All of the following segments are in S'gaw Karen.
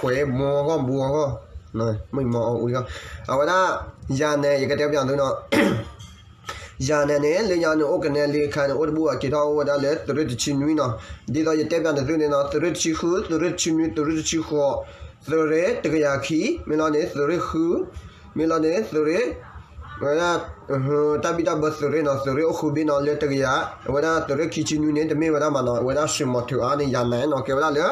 ပှဲၤမီၤဂီၢ်ဘူးအဂီၢ်, မ့ၢ်မီၤအီၤအူအဂီၢ်, အဝဲဒၣ် ယၤနဲၣ် ယကတဲပျးသုနီၤ ယၤနဲၣ်န့ၣ် လၢညါန့ၣ် အိၣ်ကနဲလံအခါန့ၣ် အိၣ်တဘူၣ်အက့ၤထီၣ်အိၣ်ဝဲဒၣ်လၢသုးရ့ၣ်တဆံနွံနီၤ. ဒ်သိးယတဲပျးန့ၢ်သုန့ၣ်နီၤ သုးရ့ၣ်တဆံဃု သုးရ့ၣ်တဆံနွံ သုးရ့ၣ်တဆံဃိး သုးရ့ၣ်တကယၤခံ မ့ၢ်လီၤန့ၣ် သုးရ့ၣ်ဃု မ့ၢ်လီၤန့ၣ် သုးရ့ၣ် ဝဲဒၣ် တၢ်ဘံၣ်တၢ်ဘၢသုးရ့ၣ်နီၤ သုးရ့ၣ်အိၣ်ဃုဘ့ၣ်နီၤ လၢတကယၤ အဝဲဒၣ်သုးရ့ၣ်ခံဆံနွံန့ၣ် တမ့ၢ်ဝဲဒၣ်မးနီၤ အဝဲဒၣ်စှ့ၤမီၤထုးအါန့ၣ် ယၤနဲၣ်နီၤ ကဲဝဲဒၣ်လၢ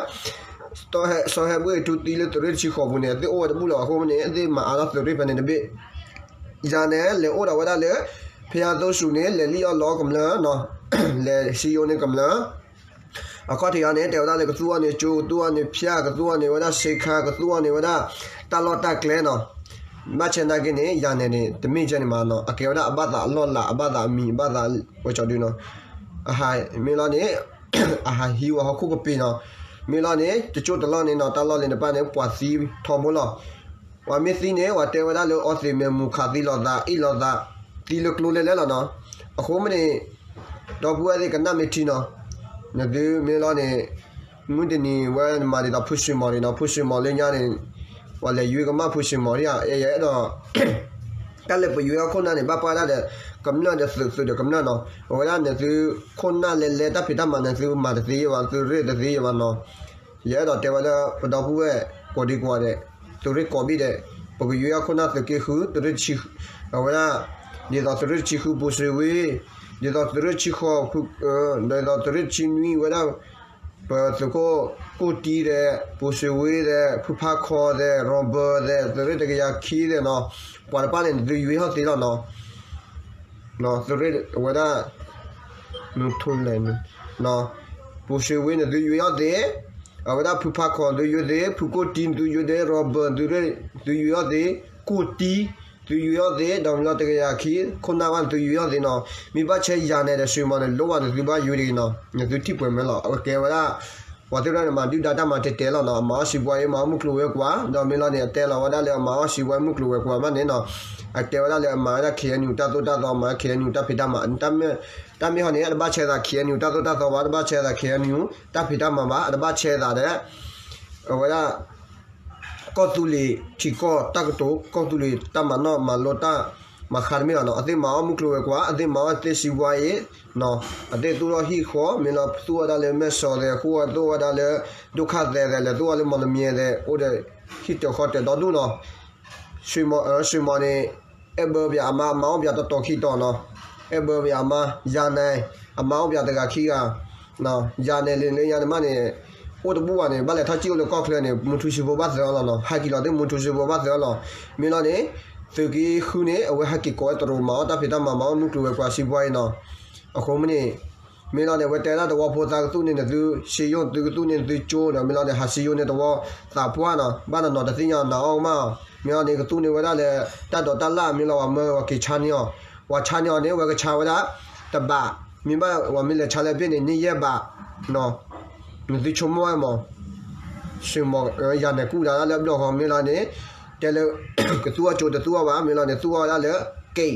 စီၤဟဲဘှ့ၣ်ထူတံလၢသုးရ့ၣ်တဆံဃိးပူၤန့ၣ် အသ့ၣ်အိၣ်ဝဲတဘူၣ်လီၤ. အဃိန့ၣ် အသ့ၣ်မၤအါထီၣ်သုးရ့ၣ်ဖဲန့ၣ်တဘ့ၣ် ယၤနဲၣ် လဲၤအိၣ်ဒီးဝဲဒၣ်လၢ ဖဲယသိစူၤန့ၣ် လဲၤလံၣ်အီၣ်လီကမျၢၢ်နီၤ လဲၤစံယိန့ၣ်ကမျၢၢ် အခီၣ်ထံးအံၤန့ၣ် တဲဝဲဒၣ်လၢကသူအီၤန့ၣ်ကၠိ ကသူအီၤန့ၣ်ဖၠၣ် ကသူအီၤန့ၣ်ဝဲဒၣ်စ့ခါ ကသူအီၤန့ၣ်ဝဲဒၣ် တၢ်လီၢ်တၢ်ကျဲနီၤ. ဘၣ်ဆၣ်သနာ်က့န့ၣ် ယၤနဲၣ်န့ၣ် တမ့ၢ်ကဲန့ၣ်မးနီၤ အကဲဝဲဒၣ်အဘၣ်သးအလီၢ်လၤ အဘၣ်သးအမံၤ အဘၣ်သးဝဲကၠီဒုနီၤ မ့ၢ်လီၤန့ၣ် အဟးဟံးဝဲဟီၣ်ခိၣ်ကပ့ၤနီၤ မ့ၢ်လီၤန့ၣ် တကၠိတလီၢ်န့ၣ်နီၤ တၢ်လီၢ်လၢနပၢ်န့ၣ် ပှၤသံထီဘိလီၤ. ပှၤမ့ၢ်သံန့ၣ် ပှၤတဲဝဲဒၣ်လၢအီသံးမဲာ်မူၤ ခးသံလိာ်သး အ့ၣ်လိာ်သး သံလၢကျိလဲၤလဲၤလီၤနီၤ. အဃိမ့ၢ်န့ၣ် ဒီပုၢ်ဝဲၢ်သ့ၣ်ကနၣ်မ့ၢ်ထံနီၤ နသုမ့ၢ်လီၤန့ၣ် မုၢ်တနံၤဝဲနမၤဒ်သိးဖုစှ့ၤမီၤန့ၣ်နီၤ ဖုစှ့ၤမီၤလၢညါန့ၣ် ပှၤလဲၤယွ့ကမၣ်ဖုစှ့ၤမီၤဒ်ဧါ အဲၣ်ယအဲၣ်ဒိး တၢ်လၢပယွ့အခိၣ်နၢ်န့ၣ် ဘၣ်ပှၢ်ဒၣ်ဒီး ကမျၢၢ်ဒီးသုး သုးဒီးကမျၢၢ်နီၤ အဝဲဒၣ်န့ၣ်သုခိၣ်နၢ်လဲၤလဲၤတၢ်ဖံးတၢ်မၤန့ၣ် သုမၤတသ့ယဘၣ် သုရ့ၣ်တသ့ယဘၣ်နီၤ. ယအဲၣ်ဒိးတဲဝဲလၢပဒီပုၢ်ဝဲၢ်ကိးဒံကိးဂၤဒဲး သုးရ့ၣ်ကိးဘ့ၣ်ဒဲး ပကယွ့အခိၣ်နၢ်သုးက့ဃု သုးရ့ၣ်တဆံ အဝဲဒၣ် ဒ်သိးသုးရ့ၣ်တဆံဃုပူၤစ့ဝ့ ဒ်သိးသုးရ့ၣ်တဆံဃိး ဒ်သိးသုးရ့ၣ်တဆံနွံဝဲဒၣ် ပသုးခိၣ်ကိၢ်တံဒဲး ပူၤစ့ဝ့ဒဲး ဖုဖါခီဒဲး ရီဘၢဒဲး သုးရ့ၣ်တကယၤခံဒဲးနီၤ ပှၤတဖၣ်န့ၣ် နသုယွ့ဟီၣ်သ့လီၤနီၤ. သုးရ့ၣ်အဝဲဒၣ် နထူလဲၣ်န့ၣ် ပူၤစ့ဝ့န့ၣ် သုယွ့အီၣ်သ့, အဝဲဒၣ်ဖုဖါခီသုယွ့သ့, ဖုကိၢ်တံသုယွ့သ့, ရီဘၢသုရ့ၣ် သုယွ့အီၣ်သ့, ကိၢ်တံ သုယွ့အီၣ်သ့, ဒီးမ့ၢ်လီၤတကယၤခံ ခိၣ်နၢ်ဘၣ်န့ၣ် သုယွ့အီၣ်သ့နီၤ. မ့ၢ်ဘၣ်ဆဲယၤနဲၣ်ဒီးစှ့ၤမီၤန့ၣ် လိၣ်ဘၣ်န့ၣ်သုဘၣ်ယွ့တဂ့ၤနီၤ. နသုထံၣ်ပှဲၤမဲာ်လီၤ. အကဲဝဲဒၣ် ပှၤသ့ၣ်တဖၣ်န့ၣ် မၤဒုၣ်ဒါတၢ်မၤတဲာ်တဲာ်လီၤနီၤ. အမၤအီၣ်စံးဘှါအံၤ မၤအီၣ်မုၢ်ကျိၤဝဲၤကွာ်, ဒီးမ့ၢ်လီၤန့ၣ် အတဲလီၤဝဲဒၣ်လၢအမၤအီၣ်စံးဘှါအံၤမုၢ်ကျိၤဝဲၤကွာ်ဘၣ်န့ၣ်နီၤ. အတဲဝဲဒၣ်လၢအမၤဝဲဒၣ် ခ့ၣ်အဲၣ်ယူၣ် တၢ်သိၣ်တၢ်သီ မၤ ခ့ၣ်အဲၣ်ယူၣ် တၢ်ဖံးတၢ်မၤ, တၢ်မ့ၢ်ဟီန့ၣ် အတဘၣ်ဆဲသး ခ့ၣ်အဲၣ်ယူၣ် တၢ်သိၣ်တၢ်သီဘၣ်, တဘၣ်ဆဲသး ခ့ၣ်အဲၣ်ယူၣ် တၢ်ဖံးတၢ်မၤဘၣ်, အတဘၣ်ဆဲသးဒီး အဝဲဒၣ် ကီၢ်သူလ့ၤထံကီၢ်တၢ်ကတိၤ, ကီၢ်သူလ့ၤတၢ်မၤနီၣ်မၤလိတၢ်မၤဃါတမ့ၢ်ဘၣ်နီၤ. အသ့ၣ်မၤအီၣ်မုၢ်ကျိၤဝဲၤကွာ်, အသ့ၣ်မၤအီၣ်သ့ၣ်စံးဘှါအံၤ, အသ့ၣ်သူၣ်ထီၣ်ဟံၣ်ဃီ, မ့ၢ်လီၤသူၣ်ဝဲဒၣ်လၢမဲၢ်စီၤသဲး, ဃိဝဲသူၣ်ဝဲဒၣ်လၢ ဒိၣ်ခၣ်သဲးသဲး, လဲၤသူၣ်ဝဲလၢမီၢ်လမံၤသဲး, အိၣ်ဒီးဟံၣ်တၢၤဃီတၢၤဒီဒူၣ်နီၤ. စှ့ၤမီၤ, စှ့ၤမီၤန့ၣ် အဲၣ်ဘၢပယၤအမါ, အမါအိၣ်ပယၤတတီၤခံတီၤနီၤ. အဲၣ်ဘၢပယၤအမါ, ယၤနဲၣ်, အမါအိၣ်ပယၤတဂၤခံဂၤ ယၤနဲၣ်လၢညါန့ၣ်မးန့ၣ် အိၣ်တဘူၣ်ဘၣ်န့ၣ် ဘၣ်လဲၤထီၣ်စံၣ်အိၣ်လၢကီၢ်ချၢန့ၣ် မူထူစ့ဖိဘၣ်သၢအီၤလီၤနီၤ. ဟဲက့ၤလီၤသ့ၣ်မူထူစ့ဖိဘၣ်သၢအီၤလီၤ. မ့ၢ်လီၤန့ၣ် သုးက့ဃုန့ၣ် အဝဲဟဲက့ၤကိးဝဲတရူး မၤအီၣ်တၢ်ဖံးတၢ်မၤ မၤအီၣ်မုၢ်ကျိၤဝဲၤကွာ်စံးဘှါအံၤနီၤ. အဃိမ့ၢ်န့ၣ် မ့ၢ်လီၤန့ၣ် အဝဲတဲဒၣ်သဝီဖိသးကသူၣ်န့ၢ်နသုစ့ယိၣ် သုကသူၣ်န့ၢ်နသုကၠိဒီး မ့ၢ်လီၤန့ၣ် ဟးစ့ယိၣ်န့ၢ်သဝီသးပှၢ်နီၤ. ဘၣ်နီၤနီၤတသ့ၣ်ညါနၤအီၣ်ကမၣ်အီၤ. မ့ၢ်လီၤန့ၣ် ကသူၣ်န့ၢ်ဝဲဒၣ်လၢ တၢ်ဒိးတၢ်လၣ် မ့ၢ်လီၤပှၤမၢဝဲက့ၤဆါန့ၢ်အီၤ, ပှၤဆါန့ၢ်အီၤန့ၣ် ဝဲကဆါဝဲဒၣ် တဘး, မ့ၢ်ဘၣ်ပှၤမ့ၢ်လဲၤဆါလၢအဘ့ၣ်န့ၣ် န့ၢ်ယဲၢ်ဘး နသုဆိကမိၣ်ဝဲမး, စှ့ၤမီၤ ယၤနဲၣ်ကူၣ်ဒၣ်လၢအဘျီၣ်ဃီ မ့ၢ်လီၤန့ၣ် တဲလၢ ကသူၣ်အီၣ်ကၠိတသူၣ်အီၣ်ဘၣ် မ့ၢ်လီၤန့ၣ် သူၣ်အီၣ်ဝဲဒၣ်လၢက့ၤ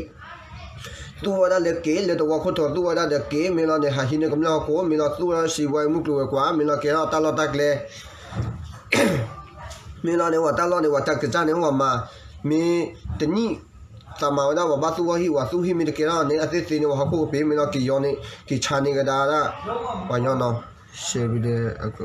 သူၣ်ဝဲဒၣ်လၢက့ၤ လၢသဝီခိၣ်ထိးသူၣ်ဝဲဒၣ်ဒီးက့ၤ မ့ၢ်လီၤန့ၣ် ဟးဟံးန့ၢ်ကမျၢၢ်ဟီၣ်ခိၣ် မ့ၢ်လီၤသူၣ်ဝဲဒၣ်စံးဝဲမုၢ်ကျိၤဝဲၤကွာ် မ့ၢ်လီၤကဲထီၣ်တၢ်လီၢ်တၢ်ကျဲ မ့ၢ်လီၤန့ၣ် ပှၤတၢ်လီၢ်န့ၣ် ပှၤတၢ်ကစၢ်န့ၣ် ပှၤမၤ မ့ၢ်တနံၣ် သးမၤဝဲဒၣ် ပှၤဘၣ်သူၣ်အီၣ်ဟံၣ် ပှၤသူၣ်ဟံၣ်မ့ၢ်တကဲထီၣ်န့ၣ် အသ့ၣ်သ့န့ၣ် ပှၤဟီၣ်ခိၣ်ကပ့ၤ မ့ၢ်လီၤက့ၤယီန့ၣ် က့ၤဆါန့ၢ်ကဒါဒၣ် ပှၤညီနီၤ ရှဲဘုဒဲအက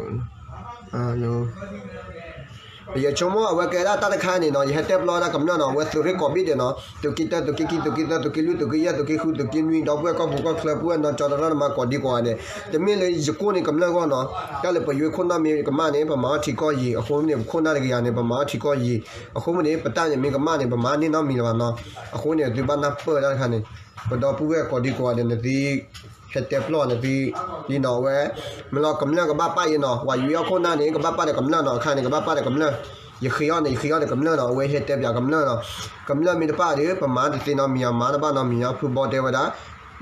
ယဆိကမိၣ်အဝဲကဲဒၣ်တၢ်တခါန့ၣ်နီၤ ယဟဲတဲပျီဝဲဒၣ်ကမျၢၢ်နီၤ အဝဲသုးရ့ၣ်ကိးဘ့ၣ်ဒဲးနီၤ သုးက့တၢ သုးက့ခံ သုးက့သၢ သုးက့လွံၢ် သုးက့ယဲၢ် သုးက့ဃု သုးက့နွံ ဒီပုၢ်ဝဲၢ်ကီၢ်ပူၤကီၢ်ချၢ ပုၢ်ဝဲၢ်နီၢ်ကၠီတရၢ်နမၤကိးဒံကိးဂၤန့ၣ် တမ့ၢ်လၢယကိၢ်န့ၣ်ကမျၢၢ်ဂီၢ်နီၤ တၢ်လၢပယွ့ခိၣ်နၢ်မ့ၢ်ကမၣ်န့ၣ် ပမၤအီၣ်ထံကီၢ်ယံၤ အဃိမ့ၢ်န့ၣ် ပခိၣ်နၢ်တကယၤန့ၣ် ပမၤအီၣ်ထံကီၢ်ယံၤ အဃိမ့ၢ်န့ၣ် ပတၢ်န့ၣ်မ့ၢ်ကမၣ်န့ၣ် ပမၤန့ၢ်နီတမံၤလၢၤဘၣ်နီၤ အဃိန့ၣ် သုဘၣ်နၢ်ပၢၢ်တၢ်တခါန့ၣ် ပဒီပုၢ်ဝဲၢ်ကိးဒံကိးဂၤဒဲးန့ၣ်သံ ဟဲတဲပျီန့ၣ်သံ လံနီၤ အဝဲ မ့ၢ်လီၤကမျၢၢ်ကဘၣ်ပၣ်ယဲနီၤ ပှၤယွ့အီၣ်ခိၣ်နၢ်န့ၣ် ကဘၣ်ပၣ်ဒီးကမျၢၢ်နီၤ အခါန့ၣ် ကဘၣ်ပၣ်ဒီးကမျၢၢ် ယဃ့အီၣ်န့ၣ် ယဃ့အီၣ်ဒီးကမျၢၢ်နီၤ အဝဲဟဲတဲပၠးကမျၢၢ်နီၤ ကမျၢၢ်မ့ၢ်တပၣ်ဒီး ပမၤတသ့နီတမံၤ မၤတဘၣ်နီတမံၤ ဖုဘီတဲဝဲဒၣ်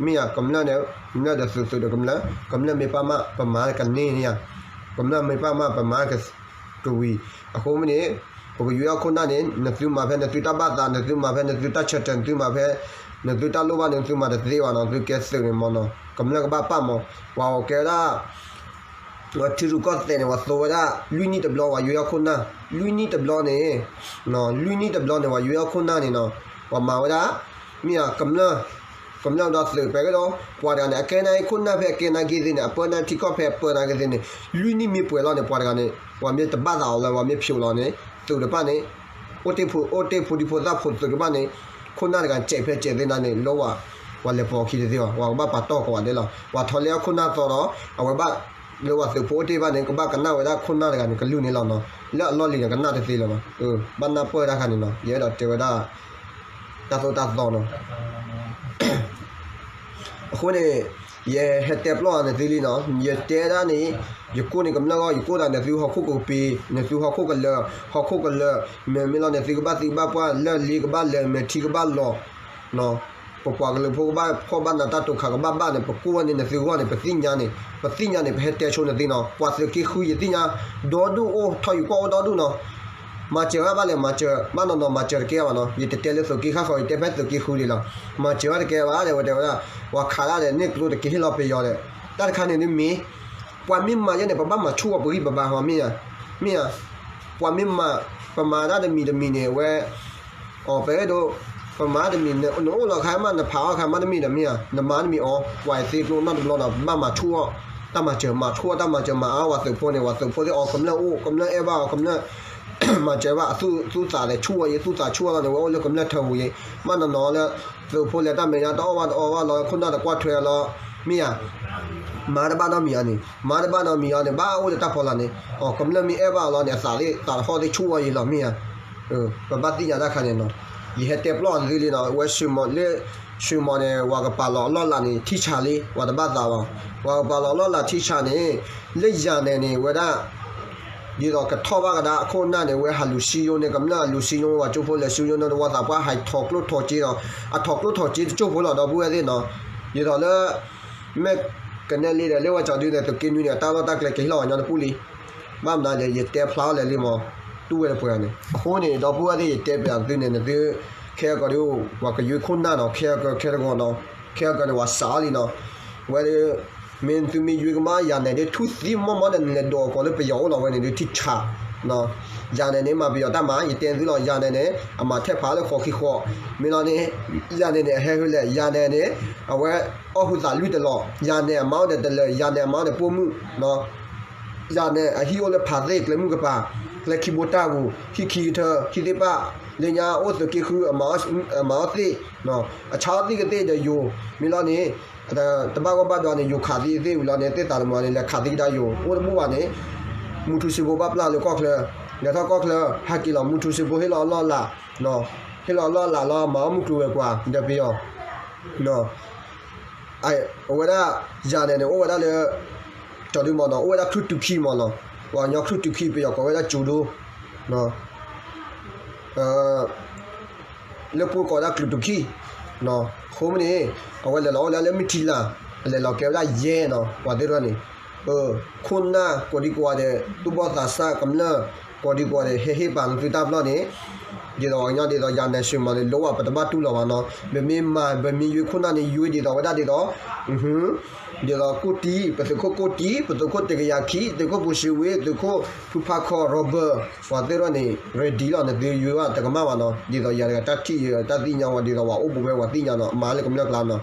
မ့ၢ်ယၤကမျၢၢ်န့ၣ် ကမျၢၢ်ဒီးသုးသုးဒီးကမျၢၢ် ကမျၢၢ်မ့ၢ်ပၣ်မး ပမၤကန့ၢ်န့ၣ်ယၤ ကမျၢၢ်မ့ၢ်ပၣ်မး ပမၤက ကဝံၤ အဃိမ့ၢ်န့ၣ် ပကယွ့အီၣ်ခိၣ်နၢ်န့ၣ် နသုမၤဖဲနသုတၢ်ဘၣ်သး နသုမၤဖဲနသုတၢ်ဆၢတဲာ် နသုမၤဖဲ နသုတၢ်လိၣ်ဘၣ်န့ၣ် နသုမၤတသ့ဘၣ်နီၤ သုကဲသုးန့ၣ်မ့ၢ်နီၤ ကမျၢၢ်ကဘၣ်ပၣ်မး ပှၤကဲဝဲဒၣ် ထံရူၢ်ကီၢ်သဲးန့ၣ် ပှၤသိဝဲဒၣ် လွံၢ်နံၣ်တဘျီ ပှၤယွဲထီၣ်ခိၣ်နၢ်, လွံၢ်နံၣ်တဘျီန့ၣ်, လွံၢ်နံၣ်တဘျီန့ၣ် ပှၤယွဲထီၣ်ခိၣ်နၢ်န့ၣ်နီၤ, ပှၤမၤဝဲဒၣ် မ့ၢ်ဧါ ကမျၢၢ်, ကမျၢၢ်ဒီးသုး ပကဲဒီး ပှၤတဂၤန့ၣ် အကဲနာ်က့ခိၣ်နၢ်ဖဲအကဲနာ်က့သ့ၣ်န့ၣ် အပၢနာ်က့ထံကီၢ်ဖဲအပၢနာ်က့သ့ၣ်န့ၣ် လွံၢ်နံၣ်မ့ၢ်ပှဲၤလီၤန့ၣ် ပှၤတဂၤန့ၣ် ပှၤမ့ၢ်တဘၣ်သးအီၤလၢ ပှၤမ့ၢ်ဖျိးလီၤန့ၣ် သုးတဖၣ်န့ၣ် အိၣ်တ့ၢ်ဖိ အိၣ်တ့ၢ်ဖိဒံဖိသၣ်ဖိသုးတဖၣ်န့ၣ် ခိၣ်နၢ်တဂၤစဲးဖဲစဲးသ့ၣ်န့ၣ် လၢဝဲ ပှၤလဲၤပိာ်အခံတသ့ဘၣ်, ပှၤကဘၣ်ပာ်တီၢ်ကိးဂၤဒဲးလီၤ. ပှၤထီၣ်လၢအခိၣ်နၢ်သီဒီး အဝဲဘၣ် လၢပှၤသုးဖိအိၣ်တ့ၢ်ဘၣ်န့ၣ် ကဘၣ်ကနၣ်ဝဲဒၣ်ခိၣ်နၢ်တဂၤန့ၣ် ကလုၢ်န့ၣ်လီၤနီၤ. လၢအလီၢ်လံၤန့ၣ် ကနၣ်တသ့လၢၤဘၣ်. ဘၣ်နၢ်ပၢၢ်တၢ်ခါန့ၣ်နီၤ ယအဲၣ်ဒိးတဲဝဲဒၣ် တၢ်သိၣ်တၢ်သီနီၤ. အဃိန့ၣ် ယဟဲတဲပျီၢ်နသုလံနီၤ, ယတဲဒၣ်န့ၣ် ယကိးန့ၢ်ကမျၢၢ်ဂီၢ် ယကိးဒၣ်နသုဟီၣ်ခိၣ်ကပ့ၤ နသုဟီၣ်ခိၣ်ကလၢာ် ဟီၣ်ခိၣ်ကလၢာ် မ့ၢ်မ့ၢ်လီၤန့ၣ် သုကဘၣ်သံကဘၣ်ပှၢ် လၢၢ်လ့ကဘၣ်လၢာ် မဲာ်ထံကဘၣ်လီၤ ပပှၤကလုာ်ဖိကဘၣ်ဖှီၣ်ဘၣ်နးတၢ်တိာ်ခးကဘၣ်ဘၣ်န့ၣ် ပကိးဝဲန့ၣ်နသုဂီၢ်န့ၣ် ပသ့ၣ်ညါန့ၣ် ပသ့ၣ်ညါန့ၣ် ပဟဲတဲဆိနသုနီၤ. ပှၤသုးက့ဃုယသ့ၣ်ညါ ဒီဒူၣ်အိၣ်ထီၣ်ယူၤကွီၢ်အိၣ်ဒီဒူၣ်နီၤ. မၤစၢၤဘၣ်ဘၣ်လဲၣ် မၤစၢၤ ဘၣ်နီၤနီၤ မၤစၢၤတကဲဘၣ်နီၤ. ယတတဲလၢသုးက့ဃုဃီ ယတဲဖဲသုးက့ဃုဒံးလီၤ. မၤစၢၤဘၣ်တကဲဘၣ်ဒီး ဝဲတဲဝဲဒၣ် ပှၤခးဒၣ်ဒီးန့ၣ်ကျိတက့ၤဟ့ၣ်လီၤပယီၤဒီး တၢ်တခါန့ၣ်ဒ်မ့ၢ် ပှၤမ့ၢ်မၤယဲန့ၣ် ပဘၣ်မၤဆူၣ်အီၤပဂံၢ်ပဘါဟီ မ့ၢ်ဧါ, မ့ၢ်ဧါ. ပှၤမ့ၢ်မၤ ပမၤတၢ်တမံၤတမံၤန့ၣ် အဝဲ အီၤ ပအဲၣ်ဒိး ပမၤတမံၤ နအိၣ်လီၤခါမး နဖးအီၣ်ခါမးတမံၤဒီး မ့ၢ်ဧါ, နမၤတမံၤအီၤ ပှၤသ့ကျိနီတဘျီဒီး ပဘၣ်မၤဆူၣ်အီၤ, တၢ်မၤစၢၤမၤဆူၣ်အီၤ တၢ်မၤစၢၤမၤအါဝဲသုးဖိန့ၣ် ဝဲသုးဖိသ့ၣ်အီၤ ကမျၢၢ်အိၣ် ကမျၢၢ်အဲၣ်ဘၣ်အီၤ ကမျၢၢ် မၤစၢၤဘၣ် အသူၣ်သးလဲၤဆူၣ်အီၤယဲ သူၣ်သးဆူၣ်အီၤလီၤန့ၣ် ဝဲအိၣ်လၢကမျၢၢ်ထၢပူၤယဲ ဘၣ်နီၤနီၤလၢ သုးဖိလဲၤတၢ်မဲာ်ညါတအီၣ်ဘၣ်တအီဘၣ်လီၤ ခိၣ်နၢ်တကွၢ်ထွဲလီၤ မ့ၢ်ဧါ. မၤတဘၣ်နီတမံၤအီၤန့ၣ် မၤတဘၣ်နီတမံၤအီၤန့ၣ် ဘၣ်အိၣ်လၢတၢ်ဖီလာ်န့ၣ် အီၤ ကမျၢၢ်မ့ၢ်အဲၣ်ဘၣ်အီၤလီၤန့ၣ် အသးသ့ၣ်သးတဟီၣ်သ့ၣ်ဆူၣ်အီၤယဲလီၤ မ့ၢ်ဧါ. ပဘၣ်သ့ၣ်ညါတၢ်ခါန့ၣ်နီၤ ယဟဲတဲပျီၢ်သုလံနီၤ ဝဲ ဆွေမော်န့ၣ် ပှၤကပာ်လီၤအလီၢ်လၤန့ၣ် ထံဆးလံ ပှၤတဘၣ်သးဘၣ် ပှၤကပာ်လီၤအလီၢ်လၤထံဆးန့ၣ် လၢယၤနဲၣ်န့ၣ် ဝဲဒၣ် ဒ်သိးကထီၣ်ဘၣ်ကဒါအခိၣ်အနၢ်န့ၣ် ဝဲဟးလူၤစံယိန့ၣ် ကမျၢၢ်ဟးလူၤစံယိ ဝဲကၠိဖိလဲၤစံယိန့ၣ် တဝီသးပှၢ်ဟးထီၣ်ကျိၣ်ထီၣ်စ့ဒီး အထီၣ်ကျိၣ်ထီၣ်စ့တကၠိၢ်ဖိလီၤ ဒီပုၢ်ဝဲၢ်သ့ၣ်နီၤ ဒ်သိးလၢ မ့ၢ်ကနဲလံဒီး လၢဝဲကၠီၤဒုန့ၣ် သုးက့နွံန့ၣ် အတၢ်လီၢ်တၢ်ကျဲကဟ့ၣ်လီၤပှၤကညီတပူၤလံ ဘၣ်မနုၤလဲၣ် ယတဲဖျါအီၤလဲၣ်လံမး တူၢ်ဝဲတပှဲၤန့ၣ် အဃိန့ၣ် ဒီပုၢ်ဝဲၢ်သ့ၣ် ယတဲပျးသုန့ၣ် နသု ခဲကီးဒ် ပှၤကယွ့ခိၣ်နၢ်နီၤ ခဲကီးခဲတဂီၤနီၤ ခဲကီးန့ၣ် ပှၤစးအီၤလံနီၤ ဝဲ မ့ၢ်သုမ့ၢ်ယွ့ကမၣ် ယၤနဲၣ်ဒ် ထူၣ်သံမီၢ်မီၢ်ဒီး နလဲၤဒိးအကိးလၢပယီၤအိၣ်လီၤဝဲန့ၣ်ဒ် ထံဆး ယၤနဲၣ်န့ၣ် မၤပယီၤတၢ်မၤ ယတဲသုလီၤ ယၤနဲၣ်န့ၣ် အမၤထဲဖးလၢဃိးခံဃိး မ့ၢ်လီၤန့ၣ် ယၤနဲၣ်န့ၣ် အဟဲဃုလဲၣ် ယၤနဲၣ်န့ၣ် အဝဲအီၣ်ဟုသးလွံၢ်တလီၤ ယၤနဲၣ်အမါအိၣ်ဒီးတလၢာ် ယၤနဲၣ်အမါအိၣ်ဒီးပိာ်မုၣ် ယၤနဲၣ်အဟံၣ်အိၣ်လၢဖးသ့ၣ် ကျဲမုၢ်ကပၤ ကျဲခံဘိတၢ်ပူၤ ဟံၣ်ခံကထၢ ဟံၣ်သ့ၣ်ပၣ် လၢညါအိၣ်သုးက့ဃု အမၤအီၣ်သ့ၣ် အဆါအီၣ်သ့ၣ်ကသ့ၣ်ဒီးယိၤ မ့ၢ်လီၤန့ၣ် တဘၣ်ဂီၢ်ဘၣ်ဒွးန့ၣ် ယိၤခးသံသ့ၣ်ဝံၤလီၤန့ၣ် သ့ၣ်သးတမီၤန့ၣ် လဲၤခးသံကဒါယိၤ အိၣ်တဘူၣ်ဘၣ်န့ၣ် မူထူစ့ဖိဘၣ်ပျၢ်လၢကီၢ်ချၢ လဲၤထီၣ်ကီၢ်ချၢ ဟဲက့ၤလီၤ မူထူစ့ဖိဟ့ၣ်လီၤအလီၢ်အလၤ ဟ့ၣ်လီၤအလီၢ်အလၤလီၤ မၤအီၣ်မုၢ်ကျိၤဝဲၤကွာ် ဒီးပယီၤ အဝဲဒၣ် ယၤနဲၣ်န့ၣ် အိၣ်ဝဲဒၣ်လၢ ကၠီၤဒုမ့ၢ်နီၤ အိၣ်ဝဲဒၣ်ခရုၣ်တူၢ်ခံမ့ၢ်နီၤ ပှၤကညီခရုၣ်တူၢ်ခံ ပယီၤကိးဝဲဒၣ်ကၠိၤဒိ လၢပှိၢ်ကိးဝဲဒၣ်ခရုၣ်တူၢ်ခံ အဃိမ့ၢ်န့ၣ် အဝဲလဲၤလီၤအိၣ်လၢလၢမ့ၢ်ထံလာ် အလဲၤလီၤကဲဝဲဒၣ်ယဲၢ်နီၤ ပှၤသ့ၣ်တဖၣ်န့ၣ် ခိၣ်နၢ်ကိးဒံကိးဂၤဒဲး သူၣ်ဘီၣ်သးစၢ်ကမျၢၢ် ကိးဒံကိးဂၤဒဲး ဟဲဟ့ၣ်ပာ်နသုတၢ်ပျီန့ၣ် ဒ်သိးပှၤကညီဒ်သိးယၤနဲၣ် ဆွေမော်န့ၣ် လိၣ်ဘၣ်ပတဘၣ်တူၢ်လိာ်ဘၣ်နီၤ ပမ့ၢ်မၤ ပမ့ၢ်ယွ့ခိၣ်နၢ်န့ၣ် ယွ့ဒ်သိးဝဲဒၣ်ဒ်သိး ဒ်သိးကိၣ်တံၢ် ပသုးခိၣ်ကိၣ်တံၢ် ပသုးခိၣ်တကယၤခံ သုးခိၣ်ပူၤၡ့ဝ့ သုးခိၣ်ဖုဖါခီ Robert ပှၤသ့ၣ်တဖၣ်န့ၣ် ready လီၤ နသုယွ့ဘၣ်တကမၣ်ဘၣ်နီၤ ဒ်သိးယၤတဂၤတၢ်ထံၣ်ယတၢ်သ့ၣ်ညါဝဲ ဒ်သိးပှၤအိၣ်ပူၤဖဲပှၤသ့ၣ်ညါနီၤ အမၤလၢကမျၢၢ်ကျါနီၤ မ့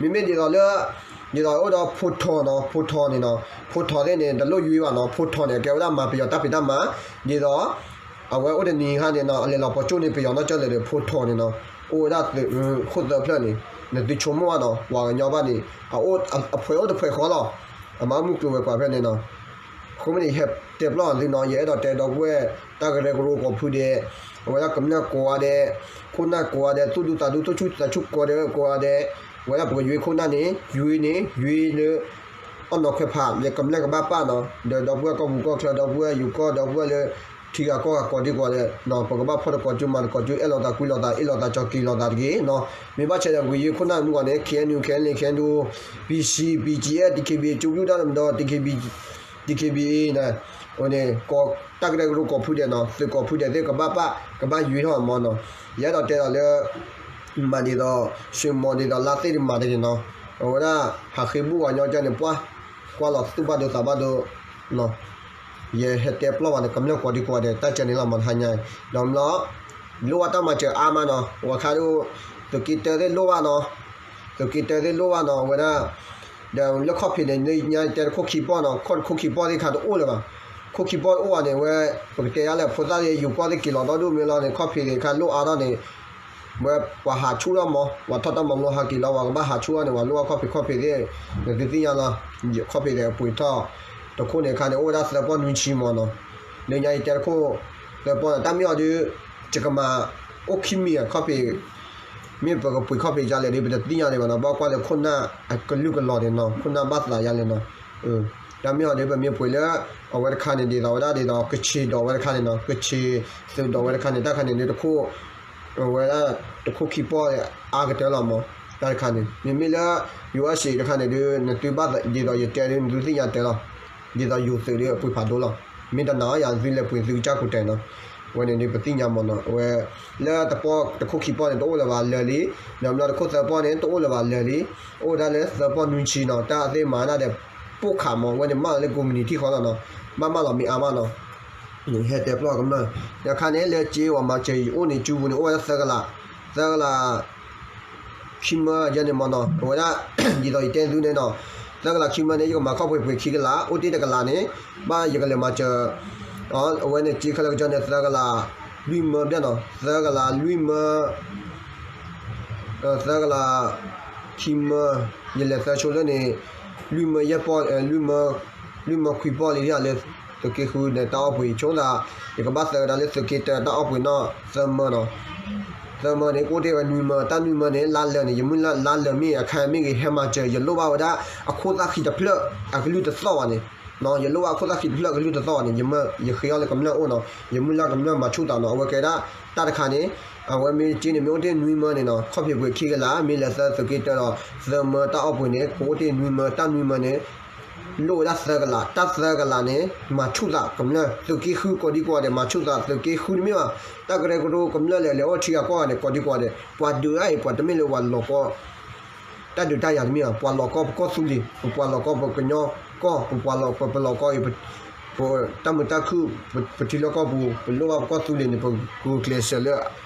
မ့ၢ်ဒ်သိးလၢ ဒ်သိးအိၣ်ဒီးဖိထီၣ်နီၤ ဖိထီၣ်န့ၣ်နီၤ ဖိထီၣ်သ့ၣ်န့ၣ် တလိၣ်ယွ့ဘၣ်နီၤ ဖိထီၣ်န့ၣ် အကဲဝဲဒၣ်မၤပယီၤတၢ်ဖံးတၢ်မၤ ဒ်သိး အဝဲအိၣ်တနံၤခါန့ၣ်နီၤ အလဲၤလီၤပိာ်ကၠိန့ၣ် ပယီၤနီၢ်ကၠၢၢ်လၢာ်ဒီး ဖိထီၣ်န့ၣ်နီၤ အိၣ်ဝဲဒၣ်သုးခိၣ်သၢဖျၢၣ်န့ၣ် နသုဆိကမိၣ်ဘၣ်နီၤ ပှၤကညီဘၣ်န့ၣ် အအိၣ်အဖှဲးအိၣ်တဖှဲးဃီလီၤ အမၤမုၢ်ကျိၤဝဲၤကွာ်ဖဲန့ၣ်နီၤ အဃိမ့ၢ်န့ၣ် ယဟဲတဲပျီအီၤသုနီၤ ယအဲၣ်ဒိးတဲဒီပုၢ်ဝဲၢ် တၢ်ကရၢကရိကိးဖုဒဲး အဝဲဒၣ်ကမျၢၢ်ကိးဂၤဒဲး ခိၣ်နၢ်ကိးဂၤဒဲး သူၣ်ဒူသးဒူ သူၣ်ဆူၣ်သးဆူၣ်ကိးဂၤဒဲး ကိးဂၤဒဲး အဝဲဒၣ်ပကယွ့ခိၣ်နၢ်န့ၣ် ယွ့န့ၣ် ယွ့လၢ အီၣ်နီၤခွဲးဖး ယကမျၢၢ်ကဘၣ်ပာ်နီၤ ဒီးဒီပုၢ်ဝဲၢ်ကီၢ်ပူၤကီၢ်ချၢ ဒီပုၢ်ဝဲၢ်ယိၤကီၢ် ဒီပုၢ်ဝဲၢ်လၢ ထံဂၤကီၢ်ဂၤကိးဒံကိးဂၤဒဲး ပကဘၣ်ဖီၣ်တကိးကၠိမၤတကိးကၠိ အဲၣ်လိာ်သးကွံလိာ်သး အ့ၣ်လိာ်သးကၠီက့ၤလိာ်သးတက့ၢ်နီၤ မ့ၢ်ဘၣ်ဆၣ်ဒီး ပကယွ့ခိၣ်နၢ်မုၢ်ဂီၤန့ၣ် KNU KNLA KNDO PC BGF DKBA ကၠိဘျုၣ်တၢ်မဒီ DKB DKBA န့ၣ် အဝဲန့ၣ် တၢ်ကရၢကရိကိးဖုဒဲးနီၤ သုးကိးဖုဒဲးသ့ၣ် ကဘၣ်ပာ် ကဘၣ်ယွ့ထီၣ်မးနီၤ ယအဲၣ်ဒိးတဲဒီးလၢ မၤဒ်သိး ဆွေမော်ဒ်သိးလါသ့ၣ်တမၤတဂ့ၤနီၤ အဝဲဒၣ် ဟးဃ့ဘူၣ်ပှၤကညီကၢန့ၣ် ပှၤ ကွၢ်လီၤသူၣ်ဘၣ်ဒိသးဘၣ်ဒိ ယဟဲတဲပျီၢ်ဘၣ်န့ၣ် ကမျၢၢ်ကိးဒံကိးဂၤဒဲး တၢ်ကဲန့ၣ်လီၤမး တဟါညါအံၤ ဒီးဘျီ လိၣ်ဘၣ်တၢ်မၤစၢၤအါမးနီၤ ဝဲခါဒိၣ် သုးက့တၢသ့ၣ်လိၣ်ဘၣ်နီၤ သုးက့တၢသ့ၣ်လိၣ်ဘၣ်နီၤ အဝဲဒၣ် ဒီးလၢခီၣ်ဖံးန့ၣ် ညါတဲတခိၣ်ခံပီၢ်နီၤ ခီၣ်တခိၣ်ခံပီၢ်သ့ၣ်တခါတအိၣ်လၢၤဘၣ် ခိၣ်ခံပီၢ်တအိၣ်ဘၣ်န့ၣ် အဝဲ ပကတဲယါလဲၣ် ဖိသၣ်သ့ၣ်ယူၤကီၢ်သ့ၣ်က့ၤလီၤဒီဒူၣ် မ့ၢ်လီၤန့ၣ် ခီၣ်ဖံးသ့ၣ်တခါလိၣ်အါထီၣ်န့ၣ် ဝဲပှၤဟးဆူၣ်ထီၣ်မး ပှၤထီၣ်တၢ်မၤလိဟးက့ၤလီၤ ပှၤကဘၣ်ဟးဆူၣ်ထီၣ်န့ၣ် ပှၤလိၣ်ဘၣ်ခီၣ်ဖံး ခီၣ်ဖံးသ့ၣ် နသုသ့ၣ်ညါလီၤ ခီၣ်ဖံးသ့ၣ်အပှ့ၤထီၣ် တခိၣ်န့ၣ်အခါန့ၣ် အိၣ်ဝဲဒၣ်သၢပီၢ်နွံဆံမးနီၤ လၢညါအံၤတဲတခိၣ် သၢပီၢ်န့ၣ် တၢ်မ့ၢ်အီၤဒုး ယကမၤ အိၣ်ခံမံၤအခီၣ်ဖံး မ့ၢ်ပကပှ့ၤခီၣ်ဖံးဒ်လဲၣ်ဒီး ပတသ့ၣ်ညါဒံးဘၣ်နီၤ ဘၣ်ကွၢ်လၢခိၣ်နၢ်အကလုာ်ကလီၤန့ၣ်နီၤ ခိၣ်နၢ်ဘၣ်သးယါလဲၣ်နီၤ တၢ်မ့ၢ်အီၤဒုး ပမ့ၢ်ပှ့ၤလၢ အဝဲတခါန့ၣ် ဒ်သိးဝဲဒၣ်ဒ်သိး ကဆ့းဒိးဝဲတခါန့ၣ်နီၤ ကဆ့းသုးဒိးဝဲတခါန့ၣ် တၢ်ခါန့ၣ်ဒုးတခိၣ် အဝဲဒၣ်တခိၣ်ခံပီၢ်အါကတၢၢ်လီၤမး တၢ်တခါန့ၣ် မ့မ့ၢ်လၢ ယူၤအၣ်စ့ တခါန့ၣ်ဒုး နသုဘၣ်ဒ်သိးယတဲဒုး နသုသ့ၣ်ညါတဲလီၤ ဒ်သိးယူၤသုးဒုးအပှ့ၤဖးဒိၣ်လီၤ မ့ၢ်တနာ်အီၤယၤသုလဲၤပှ့ၤသုကစၢ်ကိးတဲာ်နီၤ အဝဲန့ၣ်ဒုးပသ့ၣ်ညါမးနီၤ အဝဲ လၢတပီၢ်တခိၣ်ခံပီၢ်န့ၣ် တအိၣ်လၢၤဘၣ်လၢာ်လံ ဒီးဘျီတခိၣ်သၢပီၢ်န့ၣ် တအိၣ်လၢၤဘၣ်လၢာ်လံ အိၣ်ဝဲဒၣ်လၢသၢပီၢ်နွံဆံနီၤ တၢ်သ့ၣ်မၤဒၣ်ဒီး ပိၢ်ခးမး အဝဲန့ၣ်မၢလီၤလၢကိးမုၢ်နံၤထံၣ်ဃီလီၤနီၤ ဘၣ်မၢလီၤမ့ၢ်အါမးနီၤ ဟဲတဲပျီၢ်ကမျၢၢ် ဒီးခါန့ၣ် လၢစ့ဝဲမၤစၢၤယအိၣ်န့ၣ် ကၠူပူၤန့ၣ် အိၣ်ဝဲဒၣ်သၢကလး သၢကလး ခံမၢယဲန့ၣ်မးနီၤ အဝဲဒၣ် ဒ်သိးယတဲသုန့ၣ်နီၤ သၢကလးခံမၢန့ၣ် ယကမၤခီၣ်ပှ့ၤပှ့ၤခံကလး အိၣ်တ့ၢ်တကလးန့ၣ် ဘၣ်ယကလဲၤမၤစၢၤ အဝဲန့ၣ်စ့ခဲလၢာ်ကစီန့ၣ် သၢကလး လွံၢ်မၢဘျဲၣ်နီၤ သၢကလးလွံၢ်မၢ သၢကလး ခံမၢ ယလဲၤသၢဆိလၢန့ၣ် လွံၢ်မၢယဲၢ်ပီၢ် လွံၢ်မၢ လွံၢ်မၢခွံပီၢ်လံလၢ သုးက့ဃုဒီးတၢ်အီၣ်ပှ့ၤဆိသး ယကဘၣ်သၢဝဲဒၣ်လၢသုးက့တၢတၢ်အီၣ်ပှ့ၤနီၣ် သၢမၢနီၤ သၢမၢန့ၣ် ကအိၣ်တ့ၢ်ဝဲနွံမၢ တၢ်နွံမၢန့ၣ် လါလၢာ်န့ၣ် ယမုၢ်လၢ်လါလၢာ်မ့ၢ်အခါမ့ၢ်ဂ့ၤ ဟဲမၤစၢၤ ယလိၣ်ဘၣ်ဝဲဒၣ် အခိၣ်သၣ်ခံတဖျၢၣ် အကလုၢ်တသီၣ်ဘၣ်န့ၣ် ယလိၣ်ဘၣ်ခိၣ်သၣ်ခံတဖျၢၣ်ကလုၢ်တသီၣ်ဘၣ်န့ၣ် ယမၢ ယဃ့အီၤလၢကမျၢၢ်အိၣ်နီၤ ယမုၢ်လၢ်ကမျၢၢ်မၤဆူၣ်သးနီၤ အဝဲကဲဒၣ် တၢ်တခါန့ၣ် အဝဲမ့ၢ်က့န့ၣ် မ့ၢ်အိၣ်တ့ၢ်နွံမၢန့ၣ်နီၤ ခီၣ်ဖံးပှ့ၤခံကလး မ့ၢ်လဲၤသၢသုးက့တၢဒီး သၢမၢတၢ်အီၣ်ပှ့ၤန့ၣ် ကအိၣ်တ့ၢ်နွံမၢ တၢ်နွံမၢန့ၣ် လိၣ်ဝဲဒၣ်သၢကလး တၢ်သၢကလးန့ၣ် မၤဆူၣ်သးကမျၢၢ် သုးက့ဃုကိးဒံကိးဂၤဒဲး မၤဆူၣ်သး သုးက့ဃုတမ့ၢ်ဘၣ် တၢ်ကရၢကရိကမျၢၢ်လဲၣ် လဲၤအိၣ်ထံဂၤကီၢ်ဂၤန့ၣ် ကိးဒံကိးဂၤဒဲး ပှၤဒုးအါအံၤ ပှၤတမ့ၢ်လၢပှၤလီၤကီ တၢ်ဒုးတၢ်ယၤတမ့ၢ်ဘၣ် ပှၤလီၤကီပကီၢ်သူလ့ၤ ပပှၤလီၤကီပကညီကီၢ် ပပှၤလီၤ ပလီၤကီအံၤ ပတၢ်မုာ်တၢ်ခုၣ် ပထံလီၢ်ကီၢ်ပူၤ ပလိၣ်ဘၣ်ပကီၢ်သူလ့ၤန့ၣ် ပဂုာ်ကျဲးစၢးလၢ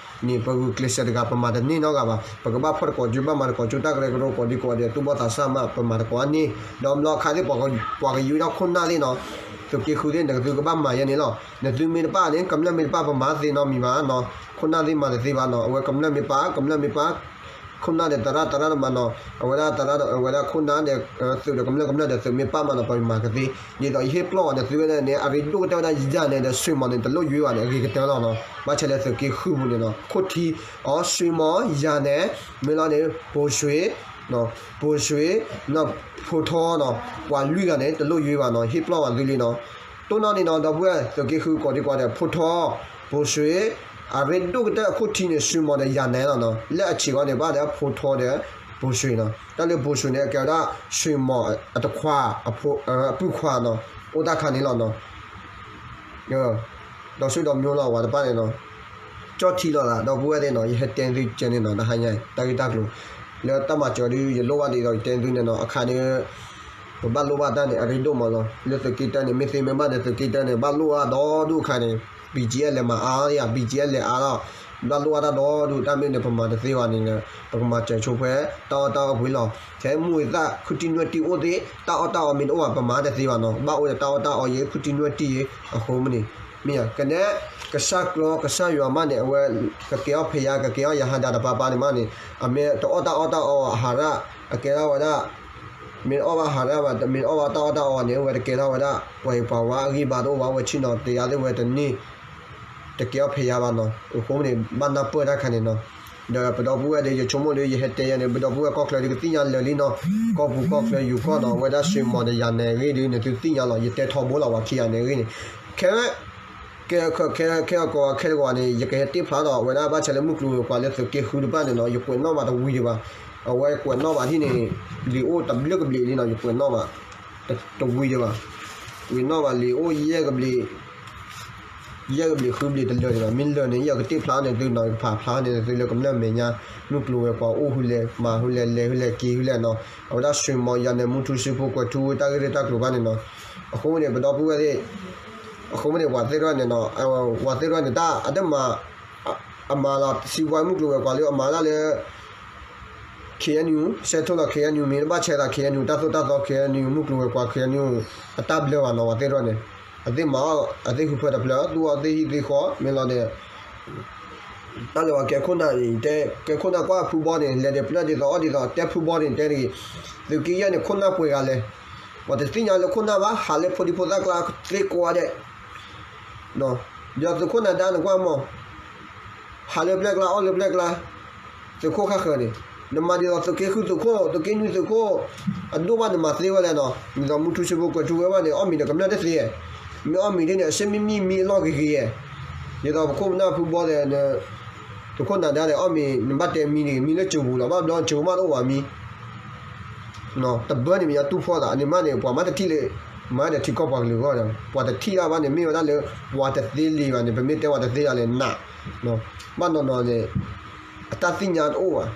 န့ၣ် ပဂုာ်ကျဲးစၢးတဂၤ ပမၤတန့ၢ်နီတဂၤဘၣ် ပကဘၣ်ဖီၣ်တကိးကၠိ ဘၣ်မၤတကိးကၠိတၢ်ကရၢကရိကိးဒံကိးဂၤဒဲး သူၣ်ဘီၣ်သးစၢ်မး ပမၤတကိးအါန့ၢ် ဒီးဘျီခါသ့ၣ် ပှၤကယုၢ်ထီၣ်ခိၣ်နၢ်သ့ၣ်နီၤ သုးက့ဃုသ့ၣ် နသုကဘၣ်မၤယဲန့ၣ်လီၤ နသုမ့ၢ်တပၣ်န့ၣ် ကမျၢၢ်မ့ၢ်တပၣ် ပမၤသ့နီတမံၤဘၣ်နီၤ ခိၣ်နၢ်သ့ၣ်မၤတသ့ဘၣ်နီၤ အဝဲကမျၢၢ်မ့ၢ်ပၣ် ကမျၢၢ်မ့ၢ်ပၣ် ခိၣ်နၢ်ဒီးသရၣ် သရၣ်ဒီးမၤနီၤ အဝဲဒၣ်သရၣ်ဒီး အဝဲဒၣ်ခိၣ်နၢ်ဒီး သုးဒီးကမျၢၢ် ကမျၢၢ်ဒီးသုးမ့ၢ်ပၣ်မးနီၤ ပမၤကသ့ ဒ်သိးယဟ့ၣ်ပျီၢ်အီၤန့ၣ် သုဝဲဒၣ်န့ၣ် အရ့ဒိၣ်ကတၢၢ်ဝဲဒၣ်ယၤနဲၤဒီး ဆွ့ၣ်မီၤန့ၣ် တလိၣ်ယွ့ဘၣ်န့ၣ် အဂ့ၤကတၢၢ်လီၤနီၤ ဘၣ်ဆၣ်လၢသုးက့ဃုပူၤန့ၣ်နီၤ ခိၣ်ထံ အီ ဆွ့ၣ်မီၤ ယၤနဲၤ မ့ၢ်လီၤန့ၣ် ပိၤဆွ့ၣ် ပိၤဆွ့ၣ် ဖိထီနီၤ ပှၤလွံၢ်ဂၤန့ၣ် တလိၣ်ယွ့ဘၣ်နီၤ ဟ့ၣ်ပျီၢ်ဘၣ်သုလံနီၤ တိၢ်နီၣ်န့ၣ်နီၤ ဒီပုၢ်ဝဲၢ် သုးက့ဃုကိးဒံကိးဂၤဒဲး ဖိထီ ပိၤဆွ့ၣ် အရ့ဒိၣ်ကတၢၢ်အခိၣ်ထံန့ၣ် ဆွ့ၣ်မီၤဒီးယၤနဲၤလီၤနီၤ လၢအဆံးအီၤန့ၣ် ဘၣ်ဒီးဖိထီဒီး ပိၤဆွ့ၣ်နီၤ တၢ်လၢပိၤဆွ့ၣ်န့ၣ် အကဲဝဲဒၣ် ဆွ့ၣ်မီၤအတခွါ အပုၢ်ခွါနီၤ အိၣ်တၢ်ခါန့ၣ်လီၤနီၤ ဒီးစိဒီးမျိၤလီၤ ဝဲတဖၣ်န့ၣ်နီၤ ကၠီၣ်ထံလီၤသး ဒီပုၢ်ဝဲၢ်သ့ၣ်နီၤ ယဟဲတဲသုကဲန့ၣ်နီၤ တဟါညါ တၢ်ဂ့ၢ်တၢ်ကျိၤ လၢတၢ်မၤစၢၤဒုး ယလိၣ်ဘၣ်ဒ်သိးယတဲသုန့ၣ်နီၤ အခါန့ၣ် ပဘၣ်လိၣ်ဘၣ်တၢ်န့ၣ် အရ့ဒိၣ်မးလီၤ လၢသုးက့တၢန့ၣ် မ့ၢ်သ့မ့ၢ်ဘၣ်န့ၣ် သုးက့တၢန့ၣ် ဘၣ်လိၣ်ဘၣ်ဒီဒူၣ်အခါန့ၣ် BGF လဲၤမၤအါယၤ BGF လဲၤအါလီၤ ဘၣ်လိၣ်ဘၣ်တၢ်ဒီဒူၣ် တၢ်မ့ၢ်န့ၣ် ပမၤတသ့ဘၣ်န့ၣ် ပကမၤစၢၤဆိဖဲ တၢ်အီၣ်တၢ်အီပူၤလီၤ ထဲမူဝံသၣ် ခုတံၢ်နွဲၣ်တံၢ်အိၣ်သ့ တၢ်အီၣ်တၢ်အီမ့ၢ်တအိၣ်ဘၣ် ပမၤတသ့ဘၣ်နီၤ ဘၣ်အိၣ်ဒီးတၢ်အီၣ်တၢ်အီယဲ ခုတံၢ်နွဲၣ်တံၢ်ယဲ အဃိမ့ၢ်န့ၣ် မ့ၢ်ယၤ ကနဲ ကစၢ်ကျီကစၢ်ယွၤမးန့ၣ် အဝဲ ကကဲအီၣ်ဖဲယၤ ကကဲအီၣ်ယဟးဒၣ်တပၤပၤန့ၣ်မးန့ၣ် အမ့ၢ်တအီၣ်တၢ်အီၣ်တၢ်အီအဟးရၣ် အကဲထီၣ်ဝဲဒၣ် မ့ၢ်တအီၣ်ဘၣ်ဟးရၣ်ဘၣ် မ့ၢ်တအီၣ်ဘၣ်တၢ်အီၣ်တၢ်အီန့ၣ် အဝဲတကဲထီၣ်ဝဲဒၣ် ပှၤအံၤပှၤဝါအဂံၢ်ဘါတအိၣ်ဘၣ် အဝဲဆ့ၣ်နီၤတယါသ့ၣ်ဝဲတန့ၢ် တကဲအီၣ်ဖဲယၤဘၣ်နီၤ အဃိမ့ၢ်န့ၣ် ဘၣ်နၢ်ပၢၢ်တၢ်ခါန့ၣ်နီၤ ဒီးပဒီပုၢ်ဝဲၢ်ဒီး ယဆိကမိၣ်ဒီး ယဟဲတဲယၤန့ၣ် ပဒီပုၢ်ဝဲၢ်ကီၢ်ချၢဒီး ကသ့ၣ်ညါလၢာ်လံနီၤ ကီၢ်ပူၤကီၢ်ချၢယူၤကီၢ်နီၤ အဝဲဒၣ်ဆွ့ၣ်မီၤဒီးယၤနဲၤအဂ့ၢ်ဒီး နသုသ့ၣ်ညါလီၤ ယတဲထီဘိလီၤ ပှၤခံဂၤနဲၤအဂ့ၢ်န့ၣ် ခဲ ကဲ ခဲ ခဲအကီးခဲတကီးန့ၣ် ယကဟဲတ့ၢ်ဖျါဒီး အဝဲဒၣ်ဘၣ်ဆၣ်လၢမုၢ်ကျိၤဝဲၤကွာ်လၢသုးက့ဃုတဖၣ်န့ၣ်နီၤ ယကွဲးနီၣ်ဘၣ်တဝံၤဒံးဘၣ် အဝဲကွဲးနီၣ်ဘၣ်ထံၣ်န့ၣ် လံာ်အိၣ်တဘျုးကဘျံးလံနီၤ ယကွဲးနီၣ်ဘၣ် တဝံၤဒံးဘၣ် ကွဲးနီၣ်ဘၣ်လံာ်အိၣ်ယဲၢ်ကဘျံး ယဲၢ်ကဘျံးဃုဘျံးတလၢာ်ဒံးဘၣ် မ့ၢ်လၢာ်န့ၣ် ယကတ့ၢ်ဖျါန့ၣ်သုနီၤ ယကဖးဖျါန့ၣ်သုလၢကမျၢၢ်မဲာ်ညါ မုၢ်ကျိၤဝဲၤကွာ်အိၣ်ဟုလဲၣ် မၤဟုလဲၣ် လဲၤဟုလဲၣ် က့ၤဟုလဲၣ်နီၤ အဝဲဒၣ်ဆွ့ၣ်မီၤယၤနဲၤမူထူစ့ဖိကွဲးထူတၢ်ဂ့ၢ်တၢ်ကျိၤဘၣ်န့ၣ်နီၤ အဃိန့ၣ် ပဒီပုၢ်ဝဲၢ်သ့ၣ်, အဃိန့ၣ် ပှၤသ့ၣ်တဖၣ်န့ၣ်နီၤ, ပှၤသ့ၣ်တဖၣ်န့ၣ် တၢ်အတမၤ, အမၤလီၤစံးဝါမုၢ်ကျိၤဝဲၤကွာ်လၢအမၤတၢ်လၢ ခ့ၣ်အဲၣ်ယူၣ်, ဆဲးထိၣ်လီၤ ခ့ၣ်အဲၣ်ယူၣ် မ့ၢ်တဘၣ်ဆဲးသး ခ့ၣ်အဲၣ်ယူၣ် တၢ်သိၣ်တၢ်သီ ခ့ၣ်အဲၣ်ယူၣ် မုၢ်ကျိၤဝဲၤကွာ် ခ့ၣ်အဲၣ်ယူၣ် အတၢ်ဘျၢဘၣ်နီၤ ပှၤသ့ၣ်တဖၣ်န့ၣ်, အသ့ၣ်မၤအီၣ် အသ့ၣ်ဃုဖၢတဖျၢၣ် သူၣ်အီၣ်သ့ၣ်ဟံၣ်သ့ၣ်ဃီ မ့ၢ်လီၤဒီး တၢ်လၢပှၤကဲခိၣ်နၢ်န့ၣ် တဲကဲခိၣ်နၢ်ကွၢ်ဖုဘီန့ၣ် လဲၤဒ်ဖျၢၣ်ဒ်သိးအီၣ်ဒ်သိး တဲဖုဘီန့ၣ်တဲတဂ့ၤ, သုးက့ယဲၢ်န့ၣ် ခိၣ်နၢ်ပှဲၤဂၤလဲၣ်, ပှၤတသ့ၣ်ညါလၢခိၣ်နၢ်ဘၣ် ဟးလၢဖိဒံဖိသၣ်ကျါသ့ကိးဂၤဒဲး, ဒီးသုးခိၣ်နၢ်ဒါန့ၣ်ကွၢ်မး ဟးလၢပျဲၢ်ကျါ အီၣ်လၢပျဲၢ်ကျါ, သုးခိၣ်ခါဃၢၤန့ၣ်, နမၤဒ်သိးသုးက့ဃုသုးခိၣ် သုးက့နွံသုးခိၣ်, အဒိၣ်ဘၣ်နမၤသ့ဝဲလဲၣ်နီၤ, ဒ်သိးမူထူစ့ဖိကွဲၤထူဝဲဘၣ်န့ၣ် အီၣ်မ့ၤဒီးကမျၢၢ်တသ့, မ့ၢ်အီၣ်မ့ၤဒ်န့ၣ် အဆ့မံမံမံအလီၢ်ဂ့ၤဂ့ၤ, ဒ်သိးပခိၣ်ပနၢ်ဖုဘီဒီး သုးခိၣ်နၢ်ဒါဒီး အီၣ်မ့ၤ နဘၣ်တဲမံန့ၣ် မံလၢစၢၤပူၤလီၤ ဘၣ်ဘျီစၢၤမးတအိၣ်ဘၣ်မံ တဘၢန့ၣ်မ့ၢ်ယတူၢ်ဖှီၣ်သး အန့ၣ်မးန့ၣ် ပှၤမၤတထံၣ်လၢ မၤဒီးထံကီၢ်ပှၤကလုာ်အဂီၢ်ဒီး ပှၤတထံၣ်တၢ်ဘၣ်န့ၣ် မ့ၢ်ဝဲဒၣ်လၢ ပှၤတသ့လံဘၣ်န့ၣ် ပမ့ၢ်တဲပှၤတသ့ဒ်လဲၣ်နး, ဘၣ်နီၢ်နီၢ်န့ၣ် အတၢ်သ့ၣ်ညါတအိၣ်ဘၣ်,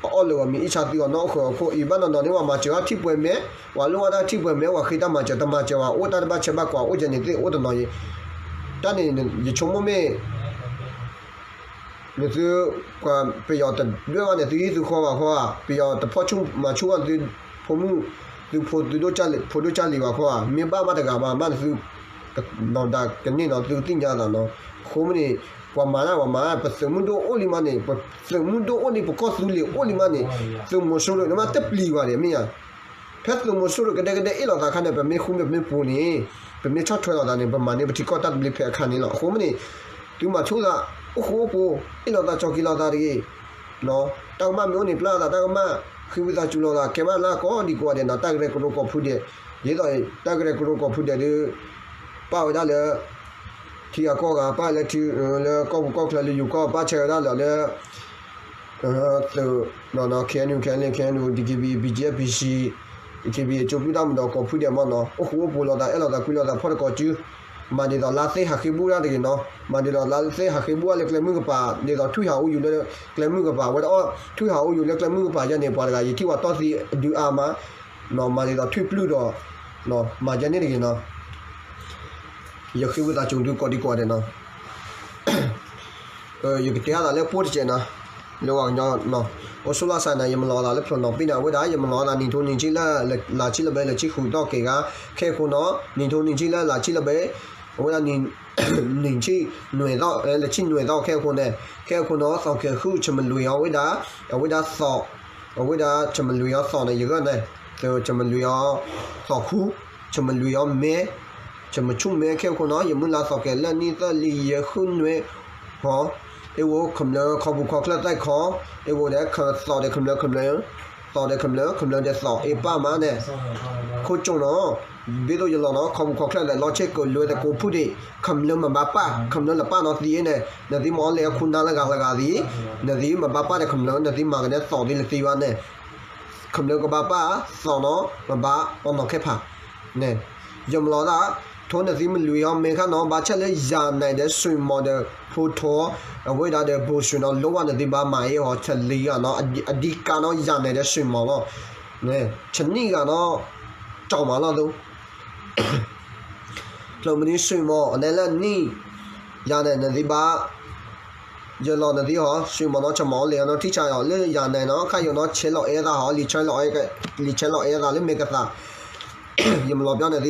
အအီၣ်လၢပှၤမံၤအံၣ်ဆါသံအီၤနီၣ်ဃၢၤအခိၣ်အံၤ ဘၣ်နီၢ်နီၢ်န့ၣ် ပှၤမၤစၢၤအီၣ်ထံၣ်ပှဲၤမဲာ်, ပှၤလိၣ်ဘၣ်တၢ်ထံၣ်ပှဲၤမဲာ် ပှၤဃ့တၢ်မၤစၢၤ တမၤစၢၤဘၣ် အိၣ်တၢ်တဘၣ်ဆဲးဘၣ်ကွၢ် အိၣ်ကဲန့ၣ်သ့ၣ်အိၣ်တနီၤအံၤ, တၢ်န့ၣ် ယဆိကမိၣ်မ့ၢ် နသု ပှၤပယီၤတဒွဲၣ်ဘၣ်န့ၣ် သုဟံၣ်သုဃီဘၣ်ခီဧါ, ပယီၤတဖီၣ်ဆူၣ်မၤဆူၣ်ဘၣ်သုဖိမုၣ်, သုဖိသုဒိၣ်, ဖိဒိၣ်ကၢ်လံၤဘၣ်ခီဧါ, မ့ၢ်ဘၣ်မးတဂၤဘၣ် မ့ၢ်သု ဒီးဒၣ်ကန့ၢ်နီၤ သုသ့ၣ်ညါသးနီၤ, အဃိမ့ၢ်န့ၣ် ပှၤမၤတၢ်ပှၤမၤ ပသုးမုၢ်ဒိၣ်အိၣ်လံမးန့ၣ် ပသုးမုၢ်ဒိၣ်အိၣ်လံ ပကီၢ်သူလ့ၤအိၣ်လံမးန့ၣ် သုးမီၤစိရိၤန့ၣ်မးတပျံၤဘၣ်န့ၣ် မ့ၢ်ဧါ ဖဲသုးမီၤစိရိၤကဒဲကဒဲအ့ၣ်လိာ်သးအခါန့ၣ် ပမ့ၢ်ဃူမ့ၢ်ပမ့ၢ်ပူၤန့ၣ် ပမ့ၢ်ဆီၣ်ထွဲလိာ်သးန့ၣ် ပမၤန့ၢ်ပထံကီၢ်တၢ်သဘျ့ဖဲအခါန့ၣ်လီၤ. အဃိမ့ၢ်န့ၣ် သုမၤဆိသး အိၣ်ဃူအိၣ်ဖိး အ့ၣ်လိာ်သး ကၠီၤက့ၤလိာ်သးတဂ့ၤ တၢ်ကမၣ်မ့ၢ်အိၣ်န့ၣ် ပျၢ်သး တၢ်ကမၣ် ဃ့ဝံသးစူၤလိာ်သး ကဲဘၣ်လၢကိးဒံကိးဂၤဒဲးနီၤ တၢ်ကရၢကရိကိးဖုဒဲး ဒ်သိး တၢ်ကရၢကရိကိးဖုဒဲးဒီး ပာ်ဝဲဒၣ်လၢ ထံဂၤကီၢ်ဂၤ ပာ်လၢထံ လၢကီၢ်ပူၤကီၢ်ချၢ လၢယိၤကီၢ် ပာ်ဆဲးဝဲဒၣ်လီၤလၢ သုး KNU KNLA KNU DKBA BGF PC DKBA ကၠိပျုၢ်တၢ်မၤဒီးကိးဖုဒဲးမ့ၢ်နီၤ အိၣ်ဃူအိၣ်ဖိးလိာ်သး အဲၣ်လိာ်သးကွံလိာ်သး ဖီၣ်တကိးစု မၤဒ်သိးလါသ့ၣ်ဟးဃ့ဘူၣ်တၢ်တဂ့ၤနီၤ မၤဒ်သိးလါသ့ၣ်ဟးဃ့ဘူၣ်တၢ်လၢကျဲမုၢ်ကပၤ ဒ်သိးထွံၣ်ဟးအိၣ်ယူၤလၢကျဲမုၢ်ကပၤ ဝဲဒၣ်အီၣ်ထွံၣ်ဟးအိၣ်ယူၤလၢကျဲမုၢ်ကပၤယဲန့ၣ် ပှၤတဂၤယထံၣ်ပှၤတီၢ်သံအဒုအါမး မၤဒ်သိးထွံၣ်ပျုၢ်ဒီး မၤယဲန့ၣ်တဂ့ၤနီၤ ယဃ့ဝံသးစူၤသုကိးဒံကိးဂၤဒဲးနီၤ ယကတဲအသးလၢပိၢ်တစဲးနီၤ လၢပှၤကညီနီၤ အိၣ်ဆိးလီၢ်စးန့ၣ် ယမၤလီၤအသးလၢဖျိးနီၤပ့ၣ်န့ၣ် အဝဲဒၣ် ယမၤလီၤအသးနံၣ်ထူနံၣ်ဆံလၢ လါဆံလၢဘဲ လါဆံဃုသီက့ၤဂၤ ခဲအံၤခိၣ်နီၤ နံၣ်ထူနံၣ်ဆံလၢလါဆံလၢဘဲ အဝဲဒၣ် နံၣ်ဆံနွံသီ လါဆံနွံသီခဲအံၤခိၣ်န့ၣ် ခဲအံၤခိၣ်နီၤ သီၣ်ကဲၤဃု ဆၢမလွံၢ်အီၤ အဝဲဒၣ် အဝဲဒၣ်သီၣ် အဝဲဒၣ်ဆၢမလွံၢ်အီၤသီၣ်န့ၣ် ယဂီၢ်န့ၣ် ဆၢမလွံၢ်အီၤသီၣ်ခူ ဆၢမလွံၢ်အီၤမဲ ဆၢမဆူၣ်မဲခဲအံၤခိၣ်နီၤ ယမုၢ်လါသီၣ်ကဲၤလၢနံၣ်သၢလံယဲၢ်ဃုနွံ ဟီ အ့ၣ်ဝဲခမျၢၢ်ခီပူၤခီချၢသဲခီ အ့ၣ်ဝဲဒီးသီၣ်ဒီးခမျၢၢ် ခမျၢၢ် သီၣ်ဒီးခမျၢၢ် ခမျၢၢ်ဒီးသီၣ် အ့ၣ်ပၢ်မးန့ၣ် ခိၣ်ကၠိၣ်နီၤ ဘ့ၣ်သိးယလီၤနီၤ ခီပူၤခီချၢလဲၤလီၤဆ့ၣ်ကိးလွဲသကိးဖုဒံး ခမျၢၢ်မၤဘၣ်ပၢ် ခမျၢၢ်လၢပၢ်နီၤသံအ့ၣ်န့ၣ် နသံမၤအီၣ်လဲၤအခိၣ်နၢ်လၢဂၤလၢဂၤသံ နသံမၤဘၣ်ပၢ်ဒီးခမျၢၢ် နသံမၤကနဲသီၣ်သံလၢသံဘၣ်န့ၣ် ခမျၢၢ်ကဘၣ်ပၢ်သီၣ်နီၤ မၤဘၣ်ပှၤနီၢ်ခဲဖး န့ၣ် ယမၤလီၤဒၣ် ထိနသံမလွံၢ်အီၤမဲခါနီၤ ဘၣ်ဆၣ်လၢယၤနဲၣ်ဒီးဆွံမီၤဒီးဖိထိ အဝဲဒၣ်ဒီးဘိဆွံနီၤ လိၣ်ဘၣ်နသံဘၣ်မၤအ့ၣ်အီၤ ဆလံဂၤနီၤ အဒံကါနီၤ ယၤနဲၣ်ဒီးဆွံမီၤလီၤ ဆနံၣ်ဂၤနီၤ ကၠီမးလီၤသိ ဖျိမနုၤဆွံမီၤ အနဲလၢနံၣ် ယၤနဲၣ်နသံဘၣ် ယလီၤနသံဟီ ဆွံမီၤနီၤ ဆမီၤလံနီၤ ထံၣ်ဆါအီၤလၢယၤနဲၣ်နီၤ ခါယိၤနီၤ ဆဲးလီၤအဲၣ်သးဟီ လံာ်ဆဲးလီၤအဲၣ်သးလၢမ့ၢ်ကသး ယမၤလီၤပျီန့ၣ်သံ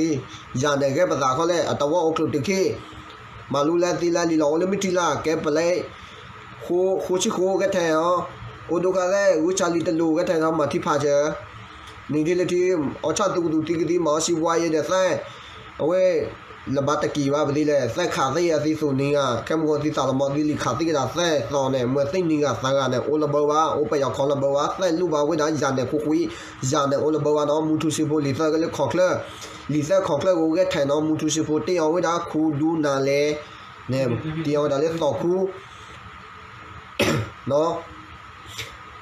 ယၤနဲၣ်ဂဲၤပသးခီလဲၣ် အတဝီအိၣ်ကျိၤတုၤခ့ မၤလူလၢသံလၢလံလီၤ အိၣ်လၢမုၢ်ထံလၢကဲပလဲ ဃိ ဃိဆံဃိဂဲၤထဲးအီၤ အိၣ်ဒိခါသဲး ဂုၢ်ဆါလံတလူၤဂဲၤထဲးထီၣ်မၤထံဖးစၢၤ နံၤထံလၢထံ အီၣ်ဆၣ်သူကသူသံကသံ မၤအီၣ်စံးဝါယဲဒီးသဲး အဝဲ လၢဘၣ်တကံၢ်ဘၣ်ပသံလဲၣ် သဲးခးသံအသံသူၣ်နံၤဧါ ခဲမုၢ်ဃီသံသးလီၤမီသံလံၤခးသံကဒီးသဲးသီၣ်န့ၣ် မွဲသံနံၤဂၤသးဂၤန့ၣ် အိၣ်လၢဘၢဘၣ် အိၣ်ပယီၤခီလၢဘၢဘၣ် သဲးလူၢ်ဘၣ်ဝဲဒၣ် ယၤနဲၣ်ခိခွံ ယၤနဲၣ်အိၣ်လၢဘၢဘၣ်နီၤ မူထူစ့ဖိလံၤသၢကလၢခီၣ်ချၢ လံၤသၢခီၣ်ချၢကအိၣ်ဂဲၤထဲးနီၤ မူထူစ့ဖိတ့ၢ်အီၤဝဲဒၣ်ခူဒူနၤလဲၣ် န့ၣ် တ့ၢ်အီၤဝဲဒၣ်လၢသီၣ်ခူ နီၤ တ့ၢ်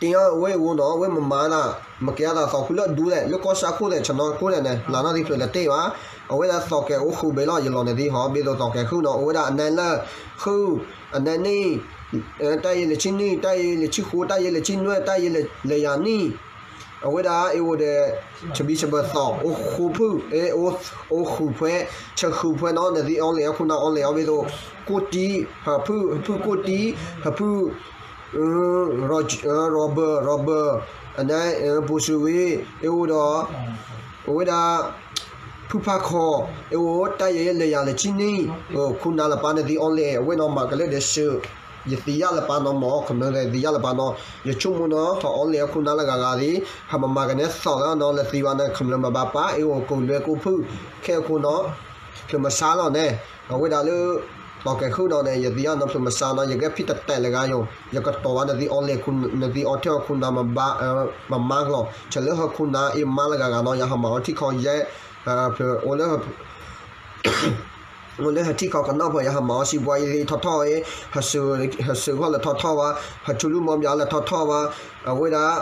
အီၤဝဲအဂီၢ်နီၤ အဝဲမမၤသး မကဲအသးသီၣ်ခူလၢဒူလဲၣ် လၢကီၢ်ဆၣ်ခိၣ်သဲး ဆနီခိၣ်သဲးန့ၣ် လၢနီၢ်သံဖျၢၣ်လၢတ့ၢ်ဘၣ် အဝဲဒၣ်သီၣ်ကဲၤအိၣ်ဃုာ်ဘ့ၣ်လီၤ ယလီၤန့ၣ်သံဟီ ဘ့ၣ်သိးသီၣ်ကဲၤဃုာ်နီၤ အဝဲဒၣ်အနဲလၢ ဃုာ် အနဲနံၣ် တၢ်ယဲလၢဆံနံၣ် တၢ်ယဲလၢဆံဃိ တၢ်ယဲလၢဆံနွံ တၢ်ယဲလၢယၤနံၣ် အဝဲဒၣ်အ့ၣ်အိၣ်ဒီး ဆဘံၣ်ဆဘၢၣ်သီၣ် အိၣ်ဃုဖုၣ် အိၣ်ဃုဖှဲ ဆၢဃုဖှဲနီၤ နသံအီလဲၣ်အခိၣ်နၢ်အီလဲၣ်အီၤမ့ၢ်သိး ကိၣ်တံ ဟၢဖုၣ် ဟၢဖုၣ်ကိၣ်တံ ဟၢဖုၣ် ရီဘၢၣ် ရီဘၢၣ် အန ပူၤစူၤဝံၤ အ့ၣ်အိၣ်ဒီး အဝဲဒၣ် ဖုၣ်ဖးခီ အ့ၣ်အိၣ်တၢ်ယဲၢ်လၢယၤလၢဆံနံၣ် ခိၣ်နၢ်လၢပၢ်နသံအီလဲၣ် အဝဲနီၤမၤကလဲၣ်ဒီးစၢၤ ယသံယၢ်လၢပၢ်နီၤမၢ် ခမၢသံယၢ်လၢပၢ်နီၤ ယဆိကမိၣ်နီၤ ဟီအီလဲၣ်အခိၣ်နၢ်လၢဂၤဂၤသံ ဟးမၤမၤကနဲသီၣ်လၢနီၤ လၢသံဝဲန့ၣ် ခမၢမၤဘၣ်ပၢ် အ့ၣ်အိၣ်ကိးလွဲကိၣ်ဖုၣ် ခဲအခိၣ်နီၤ ဖျၢၣ်မဆါလီၤန့ၣ် အဝဲဒၣ်လၢ သီၣ်ကဲၤဃုာ်နီၤန့ၣ် ယသံယၢ်နီၤဖျၢၣ်မဆါနီၤ ယကဲဖံးတတဲာ်လၢဂၤယိၤ ယကတီၤဝဲနသံအီလဲၣ် နသံအီထဲအခိၣ်နၢ် မမါလီၤ ဆဲးလၢဟၢခိၣ်နၢ်အ့ၣ်မါလၢဂၤဂၤနီၤ ယဟးမၤအီထံခီယဲၢ် ဖျၢၣ် အိၣ်လၢဟၢထံခီကနီၢ်ဖီ ယဟးမၤအီစံးပှၤအံၤထီၣ်ထီၣ်အံၤ ဟးစၢၤဃီလၢထီၣ်ထီၣ်ဝဲ ဟးထူလူမီဘၣ်လၢထီၣ်ထီၣ်ဝဲ အဝဲဒၣ်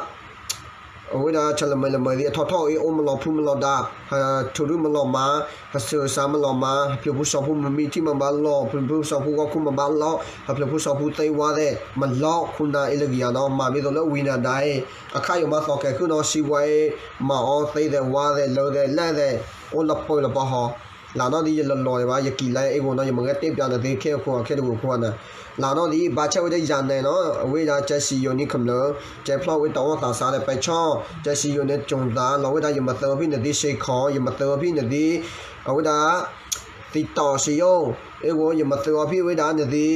အဝဲဒၣ်ဆၢလၢမၢလၢမၢသံအထီၣ်ထီၣ်အံၤ အိၣ်မလီၤဖုမလီၤဒါ ဟးထူလူမလီၤမၤ ဟးစၢၤစးမလီၤမၤ ဟးဖျၢၣ်ဖိစီၤဖိမမံထံၣ်မၤဘၣ်လီၢ် ဟးဖျၢၣ်ဖိစီၤဖိဂီၢ်ခူမၤဘၣ်လီၢ် ဟးဖျၢၣ်ဖိစီၤဖိသ့ဝါသဲး မလီၤခိၣ်နၢ်အ့ၣ်လၢဂံၢ်ယၤနီၤ မၤမ့ၢ်သိးလၢဝံနၤဒါအံၤ အခါယိၤမးသီၣ်ကဲၤဃုာ်နီၤ စံးပှၤအံၤ မၤအီသ့သဲးဝါသဲးလၢသဲးလဲၣ်သဲး အိၣ်လၢပၢၢ်လၢပှၤဟီ လၢနီၣ်ဒ်ယလီၤလီၤဘၣ် ယကံၣ်လၢအ့ၣ်ဂိၤနီၤ ယမ့ၢ်ဂဲၤတဲပျးနသ့ခဲအခိၣ်အခဲတဂိၤခိၣ်နၤ လၢနီၣ်ဒ်ဘၣ်ဆၣ်ဝဲဒၣ်ယၤနဲၣ်နီၤ အဝဲဒၣ်ကဲစံယိၤနံၤခမျၢၣ် ကဲဖျီၣ်ဝဲတၢ်အိၣ်သးစးဒီးပဲဆီ ကဲစံယိၤန့ၣ်ကၠိၤသး လီၤဝဲဒၣ်ယမၤသၢအီၤဖဲနသ့စ့ခီ ယမၤသၢအီၤဖဲနသ့ အဝဲဒၣ် သံတီၢ်စံယိၤ အ့ၣ်ဂိၤ ယမၤသၢအီၤဖဲဝဲဒၣ်နသ့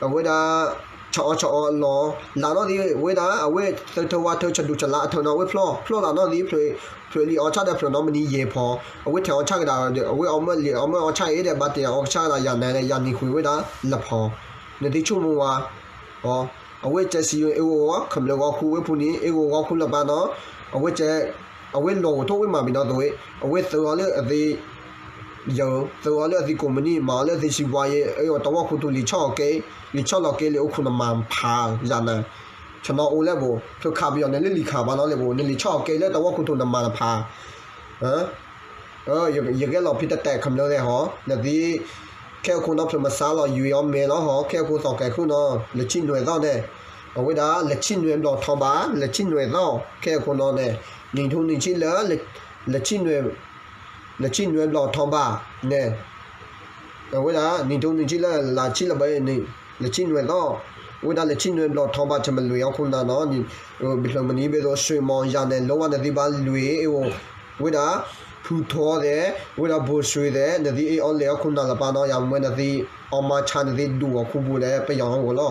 အဝဲဒၣ် ဆၣ်အီၣ်ဆၣ်အီလီၤ လၢနီၣ်ဒ်ဝဲဒၣ် အဝဲသၢထၢဝါထၢ ဆၢဒူၣ်ဆၢလါအထၢနီၤ အဝဲဖျီၣ် ဖျီၣ်လၢနီၣ်ဒ် ဖျၢၣ်လံအီၤဆၣ်ဒီးဖျၢၣ်နီတမံၤယဲၢ်ဖီ အဝဲထဲးအီၤဆၣ်ကဒါဒီး အဝဲအီၣ်မၢလံာ်အီၣ်မၢအီၣ်ဆၣ်အံၤဒီး ဘၣ်တဲအီၤဆၣ်ကဒါယၤနဲၣ်လၢယၤနံၤဃုာ်ဝဲဒၣ်လၢဖီ နသ့ဆိကမိၣ်ဝဲ အဝဲကဲစံယိၤ အ့ၣ်ဂိၤ ခမျၢၣ်ဂီၤခူဝဲဖူန့ၣ် အ့ၣ်ဂိၤဂီၤခူလၢပၢ်နီၤ အဝဲကဲ အဝဲလီၤအိၣ်ထီၣ်ဝဲမၤမံၤနီၤသဝဲ အဝဲသၢအီၤလၢအသ့ ယၢၤ သၢအီၤလၢအသံကိးမုၢ်နံၤ မၤအီၤလၢအသံစံးပှၤယဲ အတဝီၢ်ခူသူၣ်လံာ်ဆီၣ်အီၤကဲ လံာ်ဆီၣ်လီၤကဲလံာ်အိၣ်ခိၣ်နမၤဖးယၤနၤ ဆနီၤအိၣ်လဲၣ်ဘိ ဖျိခးပယီၤန့ၣ်လၢလံာ်ခးဘၣ်နီၤလဲၣ်ဘိ နလံာ်ဆီၣ်အီၤကဲလၢတဝီၢ်ခူသူၣ်နမၤတဖး ယကဲလီၤဖံးတတဲာ်ခမျၢၣ်သဲးဟီ နသ့ ခဲအခိၣ်နီၤဖျၢၣ်မဆါလီၤယွံအီၤမဲာ်လီၤဟီ ခဲအခိၣ်သီၣ်ကဲၤဃုာ်နီၤ လၢဆံနွဲၣ်သီၣ်န့ၣ် အဝဲဒၣ်လၢဆံနွဲၣ်ဘျီၣ်ထီဘၣ် လၢဆံနွဲၣ်သီၣ် ခဲအခိၣ်နီၤန့ၣ် နံၣ်ထူနံၣ်ဆံလၢ လၢဆံနွဲၣ် လၢဆံနွဲၣ်ဘျီၣ်ထီဘၣ်န့ၣ် အဝဲဒၣ် နံၣ်ထူနံၣ်ဆံလၢလါဆံလၢဘၣ်န့ၣ် လၢဆံနွဲၣ်သီၣ် အဝဲဒၣ်လၢဆံနွဲၣ်ဘျီၣ်ထီဘၣ် ဆၢမလွံၢ်အီၤခိၣ်နၢ်နီၤ ဘျီၣ်မနံၤဘဲသိး ဆွ့မီၤယၤနဲၣ် လိဝဲနသ့ဘၣ်လွံၢ်အ့ၣ်ဂိၤ အဝဲဒၣ် ဖုထီသဲး အဝဲဒၣ်ဘိၣ်ဆွ့သဲး နသ့အ့ၣ်အီၣ်လဲၣ်အီၤခိၣ်နၢ်လၢပၢ်နီၤ ယၤမ့ၢ်နသ့ အီၣ်မၤဆါနသ့ဒူၣ်အီၤခူပူၤဒီး ပယီၤအဂီၢ်လီၤ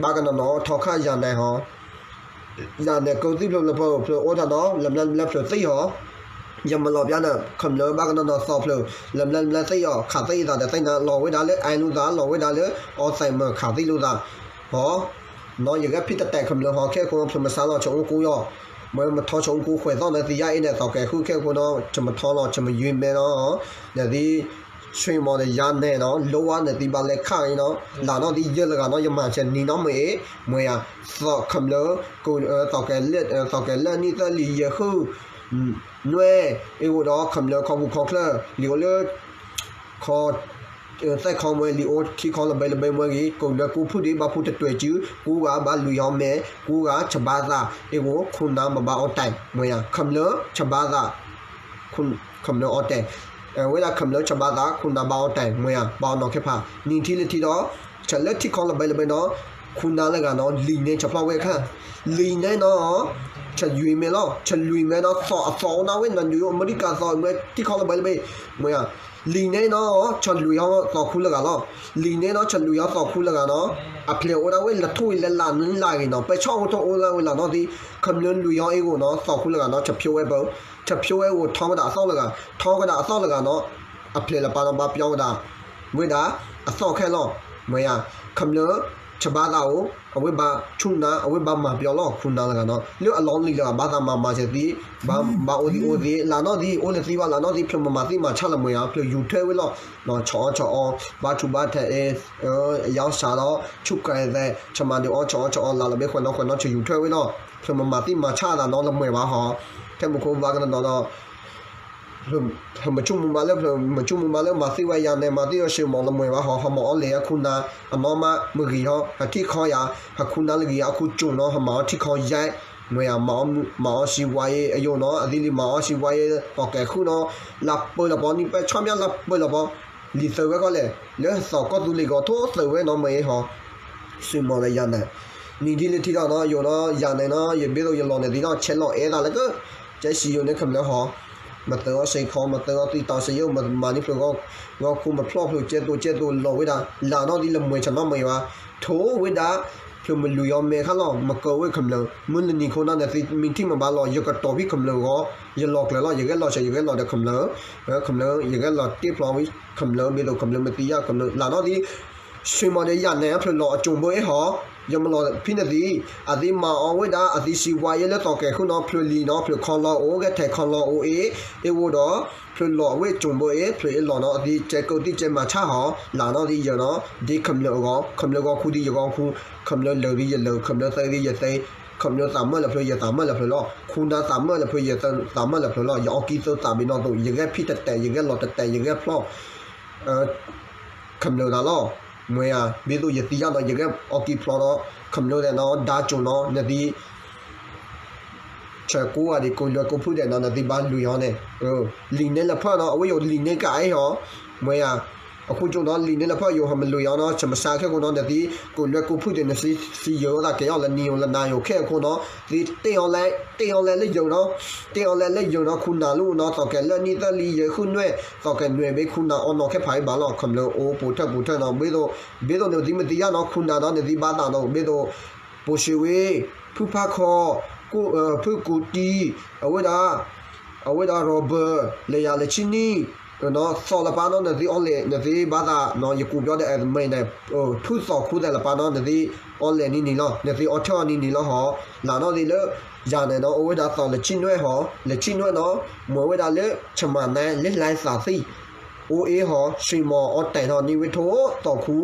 ဘၣ်ကနီၤနီၤထီခါယၤနဲၣ်ဟီ ယၤနဲၣ် ကၢသံဖျၢၣ်လၢပၢၢ်ဖျၢၣ်အိၣ်ထီၣ်နီၤ လၢမျၢ်လၢဖျၢၣ်သံဟီ ယမၤလီၤပျါန့ၣ် ခမျၢၣ်ဘၣ်ကနီၤနီၤသီၣ်ဖျၢၣ် လၢမျၢ်လၢမျၢ်သံအီၤ ခးသံအသးဒီးသ့ၣ်နါ လီၤဝဲဒၣ်လၢ အဲၣ်လူသး လီၤဝဲဒၣ်လၢ အီသဲးမၢၢ်ခးသံလူသး ဟီ နီၤ ယဂဲၤဖံးတတဲာ်ခမျၢၣ်ဟီ ခဲအခိၣ်နီၤဖျၢၣ်မဆါလီၤ ဆၢအိၣ်ကူယီၤ မ့ၢ်မထီဆၢအိၣ်ကူခွဲးသီၣ်န့ၣ် သံယါအ့ၣ်န့ၣ် သီၣ်ကဲၤဃုာ် ခဲအခိၣ်နီၤ ဆၢမထီလီၤ ဆၢမယွံမဲနီၤ နသ့ ဆွ့မီၤဒီးယၤနဲၣ်နီၤ လိဝဲနသ့ဘၣ်လဲၤခါအံၤနီၤ လၢနီၣ်သ့ယဲၢ်လၢဂၤနီၤ ယမၤဆဲးနံၤနီၤမ့ၢ်အ့ၣ် မ့ၢ်ယၤ သီၣ်ခမျၢၣ် သီၣ်ကဲၤလၢာ် သီၣ်ကဲၤလၢာ်နံၣ်သၢလံာ်ယဲၢ်ဃု နွဲၣ် အ့ၣ်ဂိၤဒီးခမျၢၣ်ခီပူၤခီချၢ လံာ်အိၣ်လၢ ခီ သဲၣ်ခီမွဲလံာ်အိၣ်ခံခီလၢဘဲလၢဘဲမွဲဂ့ၤ ကိးလွဲကိးဖုၣ်ဒံး ဘၣ်ဖုတတွဲၤစု ကူဂၤဘၣ်လွံၢ်ဟီမဲာ် ကူဂၤဆဘါသး အ့ၣ်ဂိၤခိၣ်နၢ်မၤဘၣ်အီၣ်တဲာ် မ့ၢ်ယၤ ခမျၢၣ်ဆဘါသး ခမျၢၣ်အီၣ်တဲာ် ဝဲဒၣ်ခမျၢၣ်ဆဘါသး ခိၣ်နၢ်ဘၣ်အီၣ်တဲာ် မ့ၢ်ယၤ ဘၣ်အီၣ်နီၢ်ခဲဖး နံၤထံလၢထံဒီး ဆဲးလၢထံခီလၢဘဲလၢဘဲနီၤ ခိၣ်နၢ်လၢဂၤနီၤ လံာ်နဲဆဲးဖျီၣ်ဝဲခါ လံာ်နဲနီၤ ဆဲးလွံၢ်မဲာ်လီၤ ဆဲးလွံၢ်မဲာ်နီၤ သီၣ်အသီၣ်အိၣ်နၢ်ဝဲနီၤ ယူၤအမဲရကၤသီၣ် မ့ၢ်ထံခီလၢဘဲလၢဘဲ မ့ၢ်ယၤ လံာ်နဲနီၤ ဆဲးလွံၢ်ဟီသီၣ်ခူလၢဂၤလီၤ လံာ်နဲနီၤ ဆဲးလွံၢ်ဟီသီၣ်ခူလၢဂၤနီၤ အဖျဲၣ်အိၣ်ဒၣ်ဝဲလၢထူၣ်အံၤလၢလာ်နလၢ်ဂ့ၤနီၤ ပဲဆီၣ်အိၣ်ထီၣ်အိၣ်ဒၣ်ဝဲလၢနီၣ်သံ ခမျၢၣ်လွံၢ်ဟီအ့ၣ်ဂိၤနီၤ သီၣ်ခူလၢဂၤနီၤ ဆဲးဖျိဝဲပၢ ဆဲးဖျိဝဲအ့ၣ်ဂိၤထီကဒၣ်အသီၣ်လၢဂၤ ထီကဒၣ်အသီၣ်လၢဂၤနီၤ အဖျဲၣ်လၢပာ်နီၤဘၣ်ပျီဝဲဒၣ် ဝဲဒၣ် အသီၣ်ခဲလီၤ မ့ၢ်ယၤ ခမျၢၣ် ဆဘါသးအိၣ် အဝဲဘၣ်ဆူၣ်နၤ အဝဲဘၣ်မၤပျီလီၤ ခူၣ်နၢ်လၢဂၤနီၤ လၢအလီၢ်လံၤလၢအဘၣ်သးမၤမၤစဲးသံ ဘၣ်အိၣ်သံအိၣ်သံ လၢနီၣ်သံ အိၣ်လၢသံဘၣ်လၢနီၣ်သံ ဖျၢၣ်မၤမၤသံမၤဆါလၢမ့ၢ်ယၤ ဖျၢၣ်ယူၤထွဲဝဲလီၤ ဆီၣ်အီၣ်ဆီၣ်အီ ဘၣ်ဆူးဘၣ်ထဲး အယီၤစးဒီး ဆူၣ်ကဲၤသဲး ဆမၤဒုးအီၣ်ဆီၣ်အီၣ်ဆီၣ်အီ လၢလၢဘဲခွဲးနီၣ်ခွဲးနီၣ် ဆၢယူၤထွဲဝဲလီၤ ဖျၢၣ်မၤမၤသံမၤဆါသးနီၤ လၢမ့ၢ်ဘၣ်ဟီ ထဲမုၢ်ခိၣ်ဘၣ်ကနီၤနီၤဒီး ဖျၢၣ်မ့ၢ်ဆိကမိၣ်မးလၢ ဖျၢၣ်မ့ၢ်ဆိကမိၣ်မးလၢ မၤသံဝဲယၤနဲ မၤသံဝဲဆွ့မီၤလၢမ့ၢ်ဘၣ်ဟီ ဟးမၤအီၣ်လဲၣ်အခိၣ်နၢ် အနီၢ်မး မ့ၢ်ဂ့ၤဟီ ဟးထံၣ်ခီယၤ ဟးခူၣ်နၢ်လၢဂ့ၤ အခိၣ်ကၠိၣ်နီၤ ဟးမၤအီၣ်ထံၣ်ခီယဲၢ် မၤအီစံးဝါယ့အယိာ်နီၤ အသံလံ မၤအီစံးဝါယ့ သီၣ်ကဲၤဃုနီၤ လၢပၢၢ်လီၤပီ နံၣ်ပၢၢ်ဆီမၠၣ်လၢပၢၢ်လီၤပီ လံာ်သုးဝဲဃီလဲၣ် လၢသီၣ်ကီၢ်သူလ့ၤဂီၤထိသုးဝဲနီၤ မ့ၢ်အ့ဟီ ဆွံမီၤဒီးယၤနဲၣ် နံၣ်ထံၣ်လၢထံထီၣ်နီၤ ယိာ်နီၤ ယၤနဲၣ်နီၤ ယဘ့ၣ်သိးယလီၢ်န့ၣ်သံနီၤ ဆဲးလီၤအဲၣ်သးလၢက ကဲစံယိာ်န့ၣ်ခမျၢၢ်ဟီ မၤသၢအီၤစ့ခီ မၤသၢအီၤသံတီၤစ့ယိာ် မၤန့ၢ်ဖျိးဂီၢ်ခူ မၤဖျီၣ်ဖျိးကဲသိးကဲသိးလီၤဝဲဒၣ် လၢနီၣ်သံလၢမွဲၢ်ဆၢနီတမံၤဘၣ် ထိဝဲဒၣ် ဖျိးမလုၢ်ယီၤမဲာ်ခါလီၤ မကၢဝဲခမျၢၢ် မုၢ်လၢနံၤခိၣ်နၢ်န့ၣ်သံ မ့ၢ်ထံၣ်မၤဘၣ်လီၤ ယကတီၤဖဲခမျၢၢ်ဂီၢ် ယလီၤကျၢၤလီၤ ယဂဲၤလီၤဆဲး ယဂဲၤလီၤဒီးခမျၢၢ် ခမျၢၢ် ယဂဲၤလီၤတ့ၢ်ဖျီဝဲခမျၢၢ် ဘ့ၣ်သိးခမျၢၢ်မ့ၢ်သံယါခမျၢၢ် လၢနီၣ်သံ ဆွံမီၤဒီးယၤနဲၣ် ဖျိးလီၤအကၠိၣ်ဘၢအ့ဟီ ယမၤလီၤဖဲန့ၣ်သံ အသံမၤအီၤဝဲဒၣ် အသံစံးဝါယ့လၢသီၣ်ကဲၤဃုနီၤ ဖျိးလံၤနီၤ ဖျိးခီလီၤအိၣ် ဂဲၤထဲးခီလီၤအိၣ်အ့ အ့ၣ်အိၣ်ဒီး ဖျိးလီၤအဝဲကၠိၣ်ဘၢအ့ ဖျိးအ့ၣ်လီၤနီၤ အသံကဲကၢးသံကဲမၤဆါဟီ လၢနီၣ်သံယၢၤနီၤ ဒ်ခမျၢၢ်အဂီၢ် ခမျၢၢ်ဂီၢ်ခူသံယဂီၢ်ခူ ခမျၢၢ်လၢာ်သံယလၢာ် ခမျၢၢ်သ့သံယသ့ ခမျၢၢ်သးမၢလၢဖျိး ယသးမၢလၢဖျိးလီၤ ခူနၢ်သးမၢလၢဖျိး ယသးမၢလၢဖျိးလီၤ ယအီကံသၢသးဘ့ၣ်နီၣ်သိး ယဂဲၤဖံးတတဲာ် ယဂဲၤလီၤတတဲာ် ယဂဲၤဖျီၣ် ခမျၢၢ်သးလီၤ မ့ၢ်ဧါ ဘ့ၣ်သိးယသံယါနီၤ ယဂဲၤအီကံဖျီဒီး ခမျၢၢ်သးနီၤ ဒါကၠိၣ်နီၤ နသံ ဆၢကိးဂၤဒံး ကိးလွဲၢ်ကိးဖုၣ်ဒဲးနီၤ နသံဘၣ်လုၢ်အီၤန့ၣ် လံာ်န့ၣ်လၢဖၢၣ်နီၤ အဝဲယိာ်လံာ်န့ၣ်ကအ့ဟီ မ့ၢ်ဧါ အဃိကၠိၣ်နီၤ လံာ်န့ၣ်လၢဖၢၣ်ယိာ်ဟီမလုၢ်အီၤနီၤ ဆၢမဆါခဲကိးနီၤ နသံ ကိးလွဲၢ်ကိးဖုၣ်ဒဲး နသံစံယၢၤသးကဲအီၤလၢနံၤယိာ်လၢနၤယိာ်ခဲအခိၣ်နီၤ သံတ့ၢ်အီၤလဲၣ် တ့ၢ်အီၤလဲၣ်လၢယၢၤနီၤ တ့ၢ်အီၤလဲၣ်လၢယၢၤနီၤ ခူနၢ်လၢအိၣ်နီၤ သီၣ်ကဲၤလၢနံၣ်သၢလံယဲၢ်ဃုနွဲၣ် သီၣ်ကဲၤနွဲၣ်ဘ့ၣ်ခူနၢ်အီနီၤခဲဖးအံၤဘၣ်လီၤ ခမျၢၢ်အိၣ်ပိာ်ထၢၣ်ပိာ်ထၢၣ်နီၤ ဘ့ၣ်သိး ဘ့ၣ်သိးနသံမ့ၢ်သံယါနီၤ ခူနၢ်နီၤ နသံဘၣ်သးနီၤ ဘ့ၣ်သိး ပိာ်ၡ့ဝ့ ဖုဖါခီ ဖုကူတံ အဝဲဒၣ် အဝဲဒၣ် Robert လၢယၤလၢဆံနံၣ် သီၣ်လၢပၢ်နီၤ နသံအီလဲၣ် နသံဘၣ်သးနီၤ ယကူးပြောတဲ့ အမဲာ်န့ၣ် ဖုသီၣ်ခူသဲးလၢပၢ်နီၤ နသံအီလဲၣ်နံၤနံၤလီၤ နသံအီထၢၣ်အီနံၤနံၤလီၤဟီ လၢနီၣ်သံလၢ ယၤန့ၣ်နီၤ အိၣ်ဝဲဒၣ်သီၣ်လၢဆံနွဲၣ်ဟီ လၢဆံနွဲၣ်နီၤ မ့ၢ်ဝဲဒၣ်လၢ ဆမၤနဲလၢလၢသးသံ အိၣ်အ့ဟီ ဆွံမီၤအီတဲာ်ထီၣ်န့ၢ်ဝဲထိ သီၣ်ခူ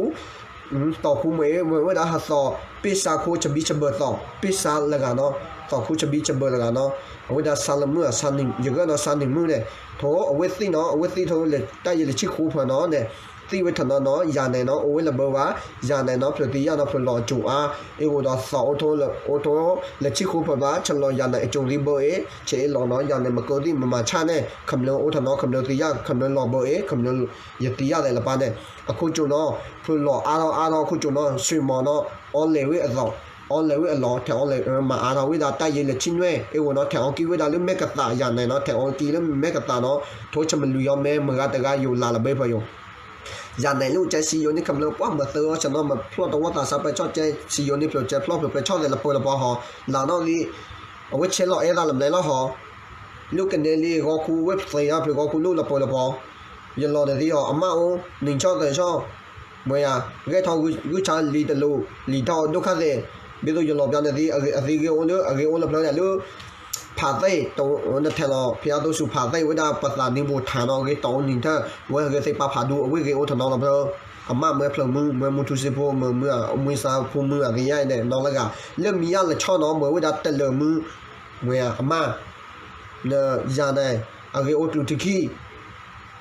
သီၣ်ခူမ့ၢ်အ့ မ့ၢ်ဝဲဒၣ်ဟးသီၣ် ပ့ၢ်ဆါခိဆဘံဆဘၢၣ်သီၣ် ပ့ၢ်ဆါလၢဂၤနီၤ သီၣ်ခူဆဘံဆဘၢၣ်လၢဂၤနီၤ အဝဲဒၣ်ဆါလၢမုၢ် ယဂဲၤနီၤဆါန့ၢ်မုၢ်န့ၣ် ထိအဝဲသံနီၤ အဝဲသံထိလၢတၢ်ယံၤလၢဆံဃိဖၢၣ်နီၤန့ၣ် သံဝဲထီၣ်နီၤနီၤ ယၤနဲၣ်နီၤ အိၣ်ဝဲလၢဘၢဘၣ် ယၤနဲၣ်နီၤ ဖျိးသံယါနီၤ ဖျိးလီၤအကၠိၣ်အါ အ့ၣ်အိၣ်ဒီးသီၣ်အိၣ်ထိ အိၣ်ထိလၢဆံဃိဖၢၣ်ဘၣ် ဆဲးလီၤယၤနဲၣ်အကၠိၣ်သံဘၢအ့ ဆဲးအ့ၣ်လီၤနီၤ ယၤနဲၣ်မကၢသံမမၤဆါန့ၣ် ခမျၢၣ်အိၣ်ထီၣ်နီၤ ခမျၢၣ်သံယါ ခမျၢၣ်လီၤဘၢအ့ ခမျၢၣ်ယသံယါသဲးလၢပၢ်န့ၣ် အခိၣ်ကၠိၣ်နီၤ ဖျိးလီၤအါထီၣ်အါထီၣ်ခိၣ်ကၠိၣ်နီၤ ဆွံမီၤနီၤ အီလဲၣ်ဝဲအသီၣ် အီလဲၣ်ဝဲအလီၢ် ထဲးအီလဲၣ် မၤအါထီၣ်ဝဲဒၣ်တၢ်ယံၤလၢဆံနွဲၣ် အ့ၣ်အိၣ်နီၤ ထဲးအီကံဝဲဒၣ်လၢမဲာ်ကသးယၤနဲၣ်နီၤ ထဲးအီကံလၢမဲာ်ကသးနီၤ ထိဆမလုၢ်ယီၤမဲ မုၢ်ဂၤတဂၤယိာ်လၢ်လၢဘဲဖၢၣ်ယိာ် ယၤနဲၣ်လၢကဲစံယိာ်န့ၣ် ခမျၢၣ်ပှၢ်မၤသၢအီၤဆၢနီၤ မၤဖျီၣ်တဝီသးစးပဲာ်ဆီၣ်ကဲစံယိာ်န့ၣ် ဖျိးကဲဖျီၣ်ဖျိးပဲာ်ဆီၣ်သဲးလၢပၢလၢပှၤဟီ လၢနီၣ်လံ အဝဲဆဲးလီၤအဲၣ်သးလၢမနုၤလီၤဟီ လၢကနဲလံဂီၤခူဝဲသ့ၣ်ညါဖျိးဂီၤခူလၢလၢပၢလၢပှၤ ယလီၤန့ၣ်သံအီၤ အမါအိၣ် နံၣ်ဆီၣ်သၢဆီၣ် မ့ၢ်ယၤ ဂဲၤထီၣ်ဂုၢ်ဆါလံၤတလိၤ လံၤထီၣ်ဒိၣ်ခါသ့ၣ် ဘ့ၣ်သိးယလီၤပျါန့ၣ်သံ အဂ့ၤအိၣ်လၢ အဂ့ၤအိၣ်လၢဖျၢၣ်န့ၣ်လၢ ဖးသ့ၣ် နထဲးလီၤ ဖဲအသိစူၤဖးသ့ၣ်ဝဲဒၣ်ပသးနံၤဘိၣ်ထးနီၤ ဂ့ၤတီၢ်အိၣ်နံၤထၢၣ် ဝဲဂ့ၤသ့ၣ်ပာ်ဖးဒိၣ် အဝဲဂ့ၤအိၣ်ထီၣ်နီၤလီၤဖျၢၣ် အမါမၢဖျၢၣ်မုၢ် မၢမူထူစ့ဖိ မၢမုၢ် မွံစါဖိမုၢ်အဂ့ၤယါအံၤန့ၣ် နီၤလၢဂၤ လၢမံၤယါလၢဆီနီၤ မၢဝဲဒၣ်တလၢာ်မုၢ် မ့ၢ်အမါ နယၤန့ၣ် အဂ့ၤအိၣ်ကျူၢ်ထံခံ အ့ၣ်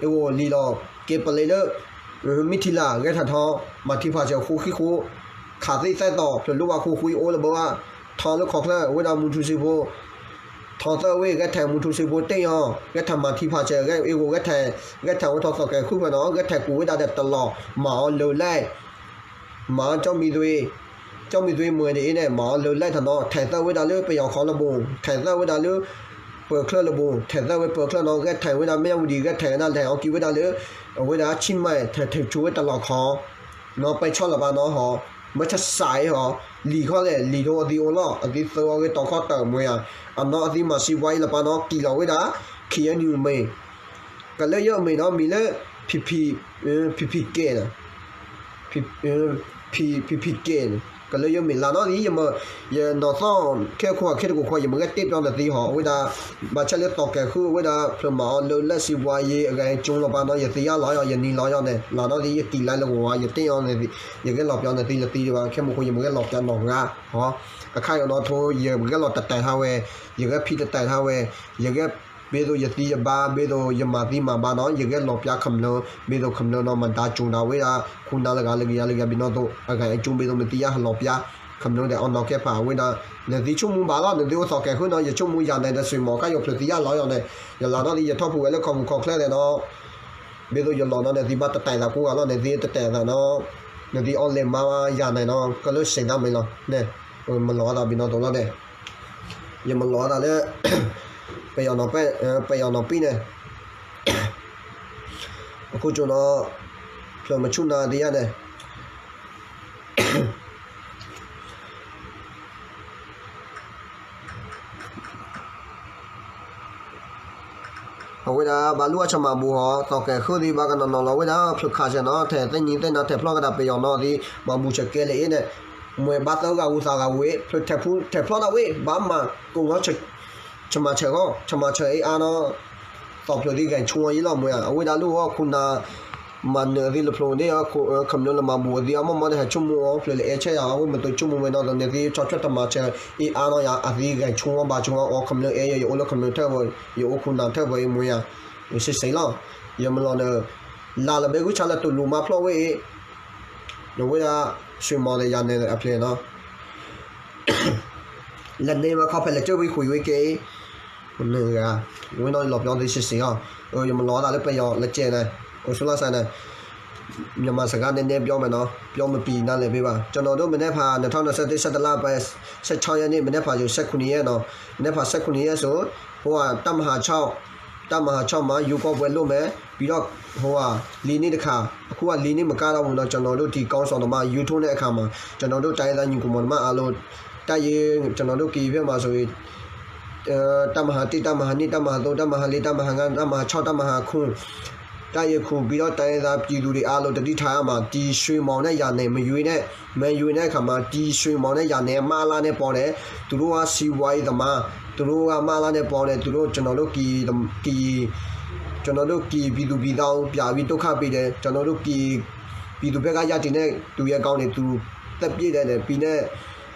အိၣ်လံလီၤ က့ၤပလ့လၢ မံထံလာ် ဂဲၤထၢၣ်ထီ မၤထံဖးစၢၤဃိဃံဃိ ခးသ့ၣ်သဲၣ်သီၣ် ဖျၢၣ်လိၣ်ဝဲဃိဃံအိၣ်လၢဘၢဝါ ထီလၢခီၣ်ချၢ ဝဲဒၣ်မူထူစ့ဖိ ထီသၢဝဲ ဂဲၤထၢၣ်မူထူစ့ဖိတ့ၢ်အီၤ ဂဲၤထၢၣ်မၤထံဖးစၢၤ ဂဲၤအ့ၣ်အိၣ်ဂဲၤထၢၣ် ဂဲၤထၢၣ်အိၣ်ထီၣ်သီၣ်ကဲၤဃုဖၢၣ်နီၤ ဂဲၤထၢၣ်ကူးဝဲဒၣ်ဒီးတလီၢ် မၤအီၤလၢလဲၣ် မၤအီၤကၠီမံၤသွံ ကၠီမံၤသွံမ့ၢ်ဒ်အံၤန့ၣ် မၤအီၤလၢလဲၣ်ထီၣ်နီၤ ထဲးသၢဝဲဒၣ်လၢပယီၤခီလၢဘိၣ် ထဲးသၢဝဲဒၣ်လၢ ပၢၤချၢလၢဘိၣ် ထဲးသၢဝဲပၢၤချၢနီၤ ဂဲၤထၢၣ်ဝဲဒၣ်မ့ၢ်ဝံၤဒံး ဂဲၤထၢၣ်ဝဲဒၣ်လဲၤအီကံဝဲဒၣ်လၢ အဝဲဒၣ်ဆံမဲာ် ထဲးထူဝဲတလီၢ်ခီ နီၤ ပဲဆီၣ်လၢၤဘၣ်နီၤဟီ မ့ၢ်ဆၢစးအံၤဟီ လံၤခီလဲၣ် လံၤထိအသံအိၣ်လီၤ အသံသၢအီၤဂ့ၤတီၤခီတၢၢ်မွဲဧါ အနီၤအသံမၤစံဝါအံၤလၢပှၤနီၤ ကံၣ်လီၤဝဲဒၣ် ခ့ၣ်အဲၣ်ယူၣ်မ့ၢ် ကလၢယဲၢ်မ့ၢ်နီၤ မံၤလၢ ဖံဖံ ဖံဖံကဲၣ် ဖံဖံကဲၣ်န့ၣ် ကလၢယဲၢ်မ့ၢ်လၢနီၤ ယမ့ၢ် ယနီၢ်သီၣ်ခဲခိၣ်အခဲတကိးခွါ ယမ့ၢ်ဂဲၤတ့ၢ်ပျီနသံဟီ အဝဲဒၣ် ဘၣ်ဆၣ်လၢသီၣ်ကဲၤဃုဝဲဒၣ် ဖျၢၣ်မၤအီၤလၢလဲၣ်စံဝါယ့ အဂၤကၠိလီၤပှၤနီၤ ယသံယါလီၤယီၤ ယနံၤလီၤယီၤန့ၣ် လၢနီၤ ယကံၣ်လၢလၢဝါ ယတ့ၢ်အီၤန့ၣ် ယဂဲၤလီၤပျီနသံလၢသံဒံးဘၣ် ခဲမုၢ်ဃိယမ့ၢ်ဂဲၤလီၤပျီနီၢ်ဂၤဟီ အခါယနီၤထိ ယဂဲၤလီၤတတဲာ်ထါဝဲ ယဂဲၤဖံးတတဲာ်ထါဝဲ ယဂဲၤ ဘ့ၣ်သိးယသံယဘါ ဘ့ၣ်သိးယမၤသံမၤဘါနီၤ ယဂဲၤလီၤပျီခမျၢၣ် ဘ့ၣ်သိးခမျၢၣ်နီၤ မၤဒါကၠိဒၣ်ဝဲဒၣ် ခိၣ်နၢ်လၢဂၤလၢကယၤလၢကယၤဘ့ၣ်နီၤသိး အဂၤအကၠိဘ့ၣ်သိးမ့ၢ်သံယါဟးလီၤပျီ ခမျိဒီးအီနီၢ်ကဲဖးဝဲဒၣ်, နသ့ဆိကမိၣ်ဘၣ်လီၤ, နသ့အိၣ်သီကဲၤဃုနီၤ, ယဆိကမိၣ်ယၤနဲၣ်ဒီး ဆွေမောင် ကါယီၤဖျၢၣ်သံယါလီၤယီၤန့ၣ်, ယလီၤနီၤသ့ ယထီၣ်ဖူဝဲလၢခီပူၤခီၣ်ချၢလဲၣ်နီၤ, ဘၣ်သိးယလီၤနီၤန့ၣ် သ့ဘၣ်တတဲာ်သးကိးဂၤလီၤ, နသ့တတဲာ်သးနီၤ, နသ့အီၣ်လဲၤမါယၤနဲၣ်နီၤ, ကလၢစဲးသးမ့ၢ်လီၤန့ၣ်, မလီၤအသးဘံနီသိးလီၤန့ၣ်, ယမလီၤအသးလၢ ပယီၤနီၤ, ပယီၤနီၤပံန့ၣ်, အခိၣ်ကၠိနီၤ, ဖျၢၣ်မဆူၣ်နၤသ့ယါန့ၣ် အဝဲဒၣ် ဘၣ်လူအီၣ်ဆၣ်မၤဘူၣ်ဟီ, သီၣ်ကဲၤဃုသ့ဘၣ်ကနီၤနီၤလီၤဝဲဒၣ်, ဖျၢၣ်ခးဆဲးနီၤ, ထဲးသ့ၣ်ညံသ့ၣ်နီၤ, ထဲးဖျီၣ်ကဒါပယီၤနီၤသ့, မၤဘူၣ်ဆၢကဲလၢအ့န့ၣ်, မွဲဘၣ်သၢဂၤဝံသးဂၤဝံ, ဖျၢၣ်ထဲးဖျီၣ်ဒၣ်ဝံ, ဘၣ်မၤကိးဂီၤ ဆၢမၤဆၢဃီ, ဆၢမၤဆၢအ့အါနီၤ, သီၣ်ဖျၢၣ်သ့ဂဲၤဆူအီၤယံလီၤမွဲဧါ, အဝဲဒၣ်လူအီၣ်ခိၣ်နၢ် မၤနၢၤသ့လၢဖျိန့ၣ်, ခမျိလၢမၤဘူၣ်အသ့အီၤ မ့ၢ်မ့ၢ်တဟဲဆိကမိၣ်အီၤ ဖျၢၣ်လၢအဲၣ်ဆဲးယၤ, အဝဲမ့ၢ်တဆိကမိၣ်ဝဲနီၤ သန့ၤသ့ ဆီၣ်ထွဲတမၤဆၢအ့အါနီၤယၤ, အသ့ဂဲၤဆူအီၤဘၣ်ဆူအီၤ ခမျိအဲၣ်ယၤ ယအိၣ်လၢခမျိထၢၣ်ဝဲ, ယအိၣ်ခိၣ်နၢ်ထၢၣ်ဝဲအံၤမွဲဧါ, ယစံးစ့ၢ်လီၤ, ယမလီၤန့ၣ် လၢ်လၢဘဲဂုၢ်ဆါလၢတလူၤမၤဖျီၣ်ဝဲအံၤ, အဝဲဒၣ် ဆွေမောင် ဒီးယၤနဲၣ်အဖျဲၣ်နီၤ လဲၤန့ၢ်ဝဲခီဖဲလဲၤကၢၢ်ဝံဃုာ်ဝဲက့ၤ, ဝဲနီၤလီၤပျီသ့စံးစ့ၢ်အီၤ, ယမလီၤအသးလၢပယီၤလၢကဲန့ၣ်, အိၣ်ဆူၣ်လီၤစဲန့ၣ်, မြန်မာစကားနည်းနည်းပြောမယ်နော်, ပြောမပြီနားလည်ပေးပါ, ကျွန်တော်တို့မနက်ဖြန် နှစ်ထောင့်နှစ်ဆယ့်တစ် ဆယ့်တစ်လပိုင်း ဆယ့်ခြောက်ရက်နေ့, မနက်ဖြန်ဆို ဆယ့်ခုနစ်ရက်နော်, မနက်ဖြန် ဆယ့်ခုနစ်ရက်ဆို ဟိုဟာ တပ်မဟာခြောက် တပ်မဟာခြောက်မှာ ရွေးကောက်ပွဲလုပ်မယ်, ပြီးတော့ ဟိုဟာ လေးနှစ်တစ်ခါ, အခုက လေးနှစ်မကတော့ဘူးနော်, ကျွန်တော်တို့ ဒီကောင်းဆောင်သမား ရွေးထုတ်တဲ့အခါမှာ ကျွန်တော်တို့ တိုင်းရင်းသားညီကောင်မောင်နှမအားလုံး တပ်ရင်း ကျွန်တော်တို့ ကရင်ဘက်မှာဆိုရင် အဲ တပ်မဟာ တစ် တပ်မဟာ နှစ် တပ်မဟာ သုံး တပ်မဟာ လေး တပ်မဟာ ငါး တပ်မဟာ ခြောက် တပ်မဟာ ခု တပ်ရင်းခု ပြီးတော့ တိုင်းရင်းသားပြည်သူတွေအားလုံး သတိထားရမှာ ဒီဆွေမောင်နဲ့ ယၤနဲၣ် မရွေးနဲ့, မရွေးတဲ့အခါမှာ ဒီဆွေမောင်နဲ့ ယၤနဲၣ် မအလနဲ့ ပေါင်းတယ်, သူတို့က စီးပွားရေးသမား, သူတို့က မအလနဲ့ ပေါင်းတယ်, သူတို့ ကျွန်တော်တို့ ကရင် ကရင် ကျွန်တော်တို့ ကရင်ပြည်သူပြည်သားကို ပြန်ပြီး ဒုက္ခပေးတယ်, ကျွန်တော်တို့ ကရင်ပြည်သူဘက်က ရပ်တည်တဲ့ သူရဲကောင်းတွေ သူ သတ်ပစ်တယ်တဲ့, ပြီးနဲ့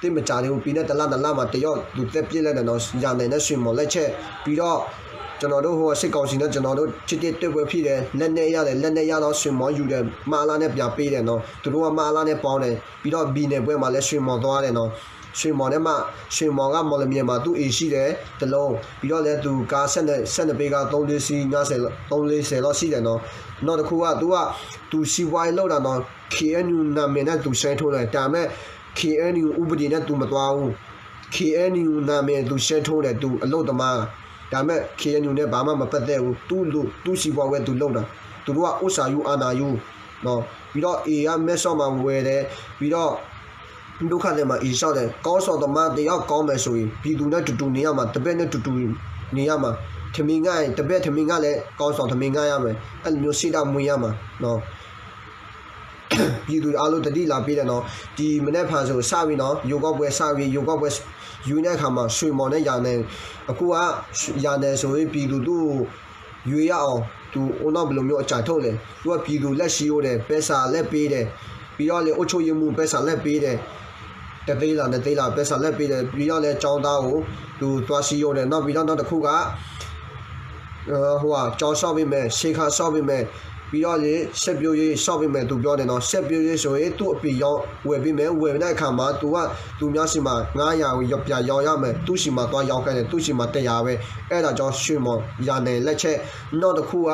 သိပ်မကြာသေးဘူး, ပြီးနဲ့ တစ်လ နှစ်လမှာ တယောက် သူ သတ်ပစ်လိုက်တယ်နော်, ယၤနဲၣ် နဲ့ ဆွေမောင် လက်ချက်, ပြီးတော့ ကျွန်တော်တို့ ဟို စစ်ကောင်စီနဲ့ ကျွန်တော်တို့ ထိတွေ့တိုက်ပွဲဖြစ်တယ်, လက်နက်ရတယ်, လက်နက်ရတော့ ဆွေမောင် ယူတယ်, မအလနဲ့ ပြန်ပေးတယ်နော်, သူတို့က မအလနဲ့ ပေါင်းတယ်, ပြီးတော့ ပြည်နယ်ပွဲမှာလည်း ဆွေမောင် သွားတယ်နော်, ဆွေမောင် နဲ့ မှ ဆွေမောင် က မော်လမြိုင်မှာ သူ့အိမ်ရှိတယ် တစ်လုံး, ပြီးတော့လည်း သူ ကား ဆယ့်နှစ် ဆယ့်နှစ်ဘီးကား သုံးလေးစီး ငါးဆယ် သုံးလေးဆယ် လောက်ရှိတယ်နော်, နောက်တစ်ခုက သူက သူ စီးပွားရေးလုပ်တာနော်, ခ့ဢၣ်ယူၣ် နာမည်နဲ့ သူ ဆွဲထိုးတယ်, ဒါပေမဲ့ ခ့ဢၣ်ယူၣ် ဥပဒေနဲ့ သူ မသွားဘူး, ခ့ဢၣ်ယူၣ် နာမည် သူ ဆွဲထိုးတယ်, သူ အလုပ်သမား, ဒါပေမဲ့ ခ့ဢၣ်ယူၣ် နဲ့ ဘာမှ မပတ်သက်ဘူး, သူ့လူ သူ့စီးပွားရေး သူ လုပ်တာ, သူတို့က ဥစ္စာယူ အာဏာယူ နော်, ပြီးတော့ အိမ်က မဲဆောက်မှာ ဝယ်တယ်, ပြီးတော့ ဒုက္ခသည်မှာ အိမ်ဆောက်တယ်, ကောင်းဆောင်သမား တစ်ယောက် ကောင်းမယ်ဆိုရင် ပြည်သူနဲ့ တူတူနေရမှာ, တစ်ဘက်နဲ့ တူတူနေရမှာ, ထမင်းငတ်ရင် တစ်ဘက် ထမင်းငတ်လဲ ကောင်းဆောင် ထမင်းငတ်ရမယ်, အဲ့လိုမျိုး စိတ်ဓာတ်မွေးရမှာ, နော်. ပြည်သူအားလုံး သတိလာပေးတယ်နော်, ဒီမနက်ဖြန်ဆို စပြီနော်, ရွေးကောက်ပွဲ စပြီ, ရွေးကောက်ပွဲ ရွေးတဲ့အခါမှာ ဆွေမောင် နဲ့ ယၤနဲၣ်, အခုက ယၤနဲၣ် ဆိုရင် ပြည်သူ သူ့ကို ရွေးရအောင် သူ ဦးနှောက် ဘယ်လိုမျိုး အကြံထုတ်လဲ, သူက ပြည်သူ လက်ရှိ အိုးတယ်, ပိုက်ဆံ လက်ပေးတယ်, ပြီးတော့လည်း အုပ်ချုပ်ရေးမှူး ပိုက်ဆံ လက်ပေးတယ်, တစ်သိန်းလား နှစ်သိန်းလား ပိုက်ဆံ လက်ပေးတယ်, ပြီးတော့လည်း ကျောင်းသားကို သူ သွားစည်းရုံးတယ်, နောက်ပြီးတော့ နောက်တစ်ခုက ဟိုဟာ ကျောင်းဆောက်ပေးမယ်, ဆေးခန်းဆောက်ပေးမယ်, ပြီးတော့လေ စိုက်ပျိုးရေး ဆောက်ပေးမယ် သူ ပြောတယ်နော်, စိုက်ပျိုးရေး ဆိုရင် သူ့အပင်ရောင်း ဝယ်ပေးမယ်, ဝယ်တဲ့အခါမှာ သူက သူများဆီမှာ ငါးရာ ပြန်ရောင်းရမယ်, သူ့ဆီမှာ သွားရောင်းခိုင်းတယ်, သူ့ဆီမှာ တစ်ရာ ပဲ, အဲ့ဒါကြောင့် ဆွေမောင် ယၤနဲၣ် လက်ချက်, နောက်တစ်ခုက